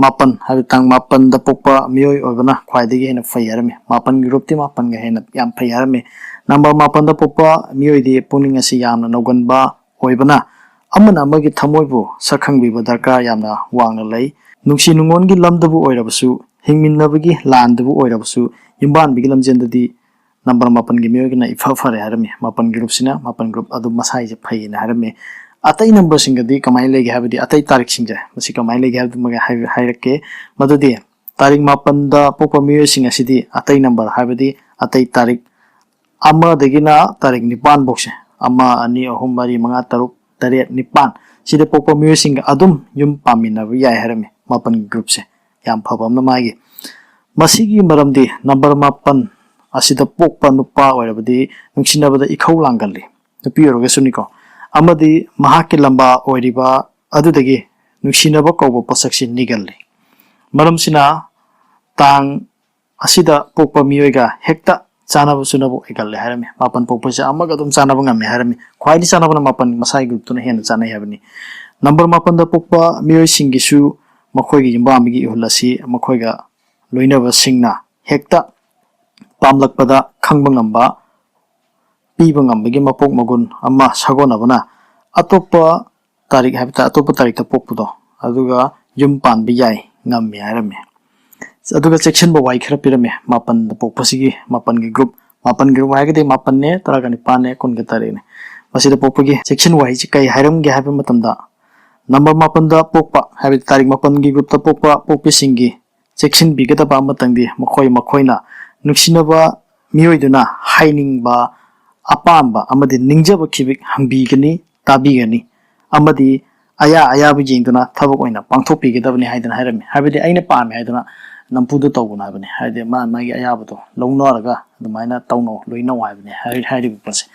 ꯃꯥꯄꯟ ꯍꯥꯏꯕꯗꯤ ꯇꯥꯡ ꯃꯥꯄꯟꯗ ꯄꯣꯛꯄ ꯃꯤꯑꯣꯏ ꯑꯣꯏꯕꯅ ꯈ꯭ꯋꯥꯏꯗꯒꯤ ꯍꯦꯟꯅ ꯐꯩ ꯍꯥꯏꯔꯝꯃꯤ꯫ ꯃꯥꯄꯟꯒꯤ groupꯇꯤ ꯃꯥꯄꯟꯒ ꯍꯦꯟꯅ ꯌꯥꯝ ꯐꯩ ꯍꯥꯏꯔꯝꯃꯤ꯫ Number ꯃꯥꯄꯟꯗ ꯄꯣꯛꯄ ꯃꯤꯑꯣꯏꯗꯤ ꯄꯨꯛꯅꯤꯡ ꯑꯁꯤ ꯌꯥꯝꯅ ꯅꯧꯒꯟꯕ ꯑꯣꯏꯕꯅ ꯑꯃꯅ ꯑꯃꯒꯤ ꯊꯃꯣꯏꯕꯨ ꯁꯛꯈꯪꯕꯤꯕ ꯗꯔꯀꯥꯔ ꯌꯥꯝꯅ ꯋꯥꯡꯅ ꯂꯩ꯫ ꯅꯨꯡꯁꯤ ꯅꯨꯡꯉꯣꯟꯒꯤ ꯂꯝꯗꯕꯨ ꯑꯣꯏꯔꯕꯁꯨ, ꯍꯤꯡꯃꯤꯟꯅꯕꯒꯤ ꯂꯥꯟꯗꯕꯨ ꯑꯣꯏꯔꯕꯁꯨ, ꯌꯨꯝꯕꯥꯟꯕꯒꯤ ꯂꯝꯖꯦꯟꯗꯗꯤ number ꯃꯥꯄꯟꯒꯤ ꯃꯤꯑꯣꯏꯒꯤꯅ ꯏꯐ ꯐꯔꯦ ꯍꯥꯏꯔꯝꯃꯤ꯫ ꯃꯥꯄꯟꯒꯤ groupꯁꯤꯅ ꯃꯥꯄꯟ group ꯑꯗꯨꯝ ꯃꯁꯥꯏꯁꯦ ꯐꯩꯌꯦꯅ ꯍꯥꯏꯔꯝꯃꯤ꯫ ꯑꯇꯩ numberꯁꯤꯡꯒꯗꯤ ꯀꯃꯥꯏꯅ ꯂꯩꯒꯦ ꯍꯥꯏꯕꯗꯤ ꯑꯇꯩ ꯇꯥꯔꯤꯛꯁꯤꯡꯁꯦ ꯃꯁꯤ ꯀꯃꯥꯏꯅ ꯂꯩꯒꯦ ꯍꯥꯏꯕꯗꯨꯃꯒ ꯍꯥꯏ-, ꯍꯥꯏꯔꯛꯀꯦ꯫ ꯃꯗꯨꯗꯤ ꯇꯥꯔꯤꯛ ꯃꯥꯄꯟꯗ ꯄꯣꯛꯄ ꯃꯤꯑꯣꯏꯁꯤꯡ ꯑꯁꯤꯗꯤ ꯑꯇꯩ number ꯍꯥꯏꯕꯗꯤ ꯑꯇꯩ ꯇꯥꯔꯤꯛ ꯑꯃꯗꯒꯤꯅ ꯇꯥꯔꯤꯛ ꯅꯤꯄꯥꯟ ꯐꯥꯎꯁꯦ, ꯑꯃ, ꯑꯅꯤ, ꯑꯍꯨꯝ, ꯃꯔꯤ, ꯃꯉꯥ, ꯇꯔꯨꯛ, ꯇꯔꯦꯠ, ꯅꯤꯄꯥꯟ, ꯁꯤꯗ ꯄꯣꯛꯄ ꯃꯤꯑꯣꯏꯁꯤꯡꯒ ꯑꯗꯨꯝ ꯌꯨꯝ ꯄꯥꯟꯃꯤꯟꯅꯕ ꯌꯥꯏ ꯍꯥꯏꯔꯝꯃꯤ꯫ ꯃꯥꯄꯟꯒꯤ groupꯁꯦ ꯌꯥꯝ ꯐꯕ ꯑꯃꯅ ꯃꯥꯒꯤ꯫ ꯃꯁꯤꯒꯤ ꯃꯔꯝꯗꯤ number ꯃꯥꯄꯟ ꯑꯁꯤꯗ ꯄꯣꯛꯄ ꯅꯨꯄꯥ ꯑꯣꯏꯔꯕꯗꯤ ꯅꯨꯡꯁꯤꯅꯕꯗ ꯏꯈꯧ ꯂꯥꯡꯒꯜꯂꯤ, ꯅꯨꯄꯤ ꯑꯣꯏꯔꯒꯁꯨꯅꯤꯀꯣ, ꯑꯃꯗꯤ ꯃꯍꯥꯛꯀꯤ ꯂꯝꯕꯥ ꯑꯣꯏꯔꯤꯕ ꯑꯗꯨꯗꯒꯤ ꯅꯨꯡꯁꯤꯅꯕ ꯀꯧꯕ ꯄꯣꯠꯁꯛꯁꯤ ꯅꯤꯒꯜꯂꯤ꯫ ꯃꯔꯝꯁꯤꯅ ꯇꯥꯡ ꯑꯁꯤꯗ ꯄꯣꯛꯄ ꯃꯤꯑꯣꯏꯒ ꯍꯦꯛꯇ ꯆꯥꯅꯕ ꯆꯨꯅꯕ ꯑꯣꯏꯒꯜꯂꯦ ꯍꯥꯏꯔꯝꯃꯤ꯫ ꯃꯥꯄꯟ ꯄꯣꯛꯄꯁꯦ ꯑꯃꯒ ꯑꯗꯨꯝ ꯆꯥꯅꯕ ꯉꯝꯃꯦ ꯍꯥꯏꯔꯝꯃꯤ꯫ ꯈ꯭ꯋꯥꯏꯗꯒꯤ ꯆꯥꯅꯕꯅ ꯃꯥꯄꯟ ꯃꯁꯥꯒꯤ groupꯇꯨꯅ ꯍꯦꯟꯅ ꯆꯥꯅꯩ ꯍꯥꯏꯕꯅꯤ꯫ Number ꯃꯥꯄꯟꯗ ꯄꯣꯛꯄ ꯃꯤꯑꯣꯏꯁꯤꯡꯒꯤꯁꯨ ꯃꯈꯣꯏꯒꯤ ꯌꯨꯝꯕꯥꯟꯕꯒꯤ ꯏꯍꯨꯜ ꯑꯁꯤ ꯃꯈꯣꯏꯒ ꯂꯣꯏꯅꯕꯁꯤꯡꯅ ꯍꯦꯛꯇ ꯄꯥꯝꯂꯛꯄꯗ ꯈꯪꯕ ꯉꯝꯕ, ꯄꯤꯕ ꯉꯝꯕꯒꯤ ꯃꯄꯣꯛ ꯃꯒꯨꯟ ꯑꯃ ꯁꯥꯒꯣꯟꯅꯕꯅ ꯑꯇꯣꯞꯄ ꯇꯥꯔꯤꯛ ꯍꯥꯏꯕ ꯇꯥꯔꯦ, ꯑꯇꯣꯞꯄ ꯇꯥꯔꯤꯛꯇ ꯄꯣꯛꯄꯗꯣ ꯑꯗꯨꯒ ꯌꯨꯝ ꯄꯥꯟꯕ ꯌꯥꯏ, ꯉꯝꯃꯤ ꯍꯥꯏꯔꯝꯃꯤ꯫ ꯑꯗꯨꯒ ꯆꯦꯛꯁꯤꯟꯕ ꯋꯥꯍꯩ ꯈꯔ ꯄꯤꯔꯝꯃꯤ ꯃꯥꯄꯟꯗ ꯄꯣꯛꯄꯁꯤꯒꯤ, ꯃꯥꯄꯟꯒꯤ group꯫ ꯃꯥꯄꯟꯒꯤ group ꯍꯥꯏꯔꯒꯗꯤ ꯃꯥꯄꯟꯅꯦ, ꯇꯔꯥꯒ ꯅꯤꯄꯥꯟꯅꯦ, ꯀꯨꯟꯒ ꯇꯔꯦꯠꯅꯦ꯫ ꯃꯁꯤꯗ ꯄꯣꯛꯄꯒꯤ ꯆꯦꯛꯁꯤꯟ ꯋꯥꯍꯩꯁꯤ ꯀꯔꯤ ꯍꯥꯏꯔꯝꯒꯦ ꯍꯥꯏꯕ ꯃꯇꯝꯗ, number ꯃꯥꯄꯟꯗ ꯄꯣꯛꯄ ꯍꯥꯏꯕꯗꯤ ꯇꯥꯔꯤꯛ ꯃꯥꯄꯟꯒꯤ groupꯇ ꯄꯣꯛꯄ ꯄꯣꯛꯄꯤꯁꯤꯡꯒꯤ ꯆꯦꯛꯁꯤꯟꯕꯤꯒꯗꯕ ꯑꯃꯇꯪꯗꯤ ꯃꯈꯣꯏ ꯃꯈꯣꯏꯅ ꯅꯨꯡꯁꯤꯅꯕ ꯃꯤꯑꯣꯏꯗꯨꯅ ꯍꯥꯏꯅꯤꯡꯕ, ꯑꯄꯥꯝꯕ ꯑꯃꯗꯤ ꯅꯤꯡꯖꯕ ꯈꯤꯕꯤꯛ ꯍꯪꯕꯤꯒꯅꯤ, ꯇꯥꯕꯤꯒꯅꯤ ꯑꯃꯗꯤ ꯑꯌꯥ ꯑꯌꯥꯕ ꯌꯦꯡꯗꯨꯅ ꯊꯕꯛ ꯑꯣꯏꯅ ꯄꯥꯡꯊꯣꯛꯄꯤꯒꯗꯕꯅꯤ ꯍꯥꯏꯗꯅ ꯍꯥꯏꯔꯝꯃꯤ꯫ ꯍꯥꯏꯕꯗꯤ ꯑꯩꯅ ꯄꯥꯝꯃꯦ ꯍꯥꯏꯗꯨꯅ ꯅꯝꯐꯨꯗ ꯇꯧꯒꯅꯨ ꯍꯥꯏꯕꯅꯤ꯫ ꯍꯥꯏꯗꯤ ꯃꯥ ꯃꯥꯒꯤ ꯑꯌꯥꯕꯗꯣ ꯂꯧꯅꯔꯒ ꯑꯗꯨꯃꯥꯏꯅ ꯇꯧꯅꯧ, ꯂꯣꯏꯅꯧ ꯍꯥꯏꯕꯅꯤ ꯍꯥꯏ-, ꯍꯥꯏꯔꯤꯕ ꯄꯣꯠꯁꯦ꯫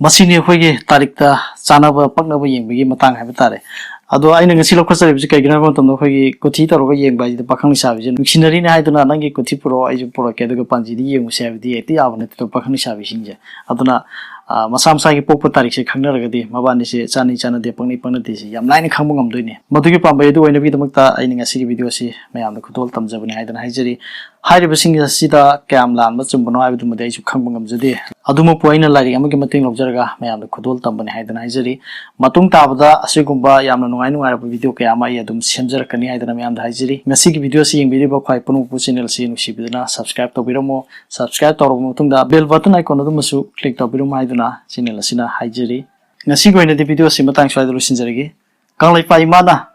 ꯃꯁꯤꯅꯤ ꯑꯩꯈꯣꯏꯒꯤ ꯇꯥꯔꯤꯛꯇ ꯆꯥꯅꯕ ꯄꯛꯅꯕ ꯌꯦꯡꯕꯒꯤ ꯃꯇꯥꯡ ꯍꯥꯏꯕ ꯇꯥꯔꯦ꯫ ꯑꯗꯣ ꯑꯩꯅ ꯉꯁꯤ ꯂꯧꯈꯠꯆꯔꯤꯕꯁꯤ ꯀꯩꯒꯤꯅꯣ ꯍꯥꯏꯕ ꯃꯇꯝꯗ, ꯑꯩꯈꯣꯏꯒꯤ ꯀꯨꯊꯤ ꯇꯧꯔꯒ ꯌꯦꯡꯕ ꯍꯥꯏꯁꯤꯗ ꯄꯥꯈꯪ ꯂꯩꯁꯥꯕꯤꯁꯦ ꯅꯨꯡꯁꯤꯅꯔꯤꯅꯦ ꯍꯥꯏꯗꯨꯅ "ꯅꯪꯒꯤ ꯀꯨꯊꯤ ꯄꯨꯔꯛꯑꯣ, ꯑꯩꯁꯨ ꯄꯨꯔꯛꯀꯦ, ꯑꯗꯨꯒ ꯄꯥꯟꯖꯤꯗ ꯌꯦꯡꯉꯨꯁꯦ" ꯍꯥꯏꯕꯗꯤ ꯍꯦꯛꯇ ꯌꯥꯕ ꯅꯠꯇꯦꯗꯣ ꯄꯥꯈꯪ ꯂꯩꯁꯥꯕꯤꯁꯤꯡꯁꯦ꯫ ꯑꯗꯨꯅ, ꯑ, ꯃꯁꯥ ꯃꯁꯥꯒꯤ ꯄꯣꯛꯄ ꯇꯥꯔꯤꯛꯁꯦ ꯈꯪꯅꯔꯒꯗꯤ ꯃꯕꯥꯅꯤꯁꯦ ꯆꯥꯅꯩ ꯆꯥꯟꯅꯗꯦ, ꯄꯛꯅꯩ ꯄꯛꯅꯗꯦꯁꯦ ꯌꯥꯝ ꯂꯥꯏꯅ ꯈꯪꯕ ꯉꯝꯗꯣꯏꯅꯦ꯫ ꯃꯗꯨꯒꯤ ꯄꯥꯝꯕꯩ ꯑꯗꯨ ꯑꯣꯏꯅꯕꯒꯤꯗꯃꯛꯇ ꯑꯩꯅ ꯉꯁꯤꯒꯤ ꯚꯤꯗꯤꯑꯣꯁꯤ ꯃꯌꯥꯝꯗ ꯈꯨꯗꯣꯜ ꯇꯝꯖꯕꯅꯤ ꯍꯥꯏꯗꯅ ꯍꯥꯏꯖꯔꯤ꯫ ꯍꯥꯏꯔꯤꯕꯁꯤꯡ ꯑꯁꯤꯗ ꯀꯌꯥꯝ ꯂꯥꯟꯕ ꯆꯨꯝꯕꯅꯣ ꯍꯥꯏꯕꯗꯨꯃꯗꯤ ꯑꯩꯁꯨ ꯈꯪꯕ ꯉꯝꯖꯗꯦ꯫ ꯑꯗꯨꯃꯛꯄꯨ ꯑꯩꯅ ꯂꯥꯏꯔꯤꯛ ꯑꯃꯒꯤ ꯃꯇꯦꯡ ꯂꯧꯖꯔꯒ ꯃꯌꯥꯝꯗ ꯈꯨꯗꯣꯜ ꯇꯝꯕꯅꯤ ꯍꯥꯏꯗꯅ ꯍꯥꯏꯖꯔꯤ꯫ ꯃꯇꯨꯡ ꯇꯥꯕꯗ ꯑꯁꯤꯒꯨꯝꯕ ꯌꯥꯝꯅ ꯅꯨꯡꯉꯥꯏ ꯅꯨꯡꯉꯥꯏꯔꯕ ꯚꯤꯗꯤꯑꯣ ꯀꯌꯥ ꯑꯃ ꯑꯩ ꯑꯗꯨꯝ ꯁꯦꯝꯖꯔꯛꯀꯅꯤ ꯍꯥꯏꯗꯅ ꯃꯌꯥꯝꯗ ꯍꯥꯏꯖꯔꯤ꯫ ꯉꯁꯤꯒꯤ ꯚꯤꯗꯤꯑꯣ ꯑꯁꯤ ꯌꯦꯡꯕꯤꯔꯤꯕ ꯈ꯭ꯋꯥꯏ ꯄꯨꯝꯅꯃꯛꯄꯨ ꯆꯦꯅꯦꯜ ꯑꯁꯤ ꯅꯨꯡꯁꯤꯕꯤꯗꯨꯅ subscribe ꯇꯧꯕꯤꯔꯝꯃꯣ꯫ Subscribe ꯇꯧꯔꯕ ꯃꯇꯨꯡꯗ bell button icon ꯑꯗꯨꯃꯁꯨ click ꯇꯧꯕꯤꯔꯝꯃꯣ ꯍꯥꯏꯗꯨꯅ ꯆꯦꯅꯦꯜ ꯑꯁꯤꯅ ꯍꯥꯏꯖꯔꯤ꯫ ꯉꯁꯤꯒꯤ ꯑꯣꯏꯅꯗꯤ ꯚꯤꯗꯤꯑꯣ ꯑꯁꯤ ꯃꯇꯥꯡ ꯁ꯭ꯋꯥꯏꯗ ꯂꯣꯏꯁꯤꯟꯖꯔꯒꯦ꯫ ꯀꯪꯂꯩꯄꯥꯛ ꯏꯃꯥꯅ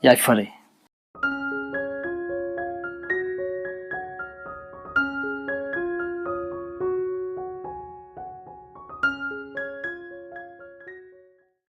ꯌꯥꯏꯐꯔꯦ꯫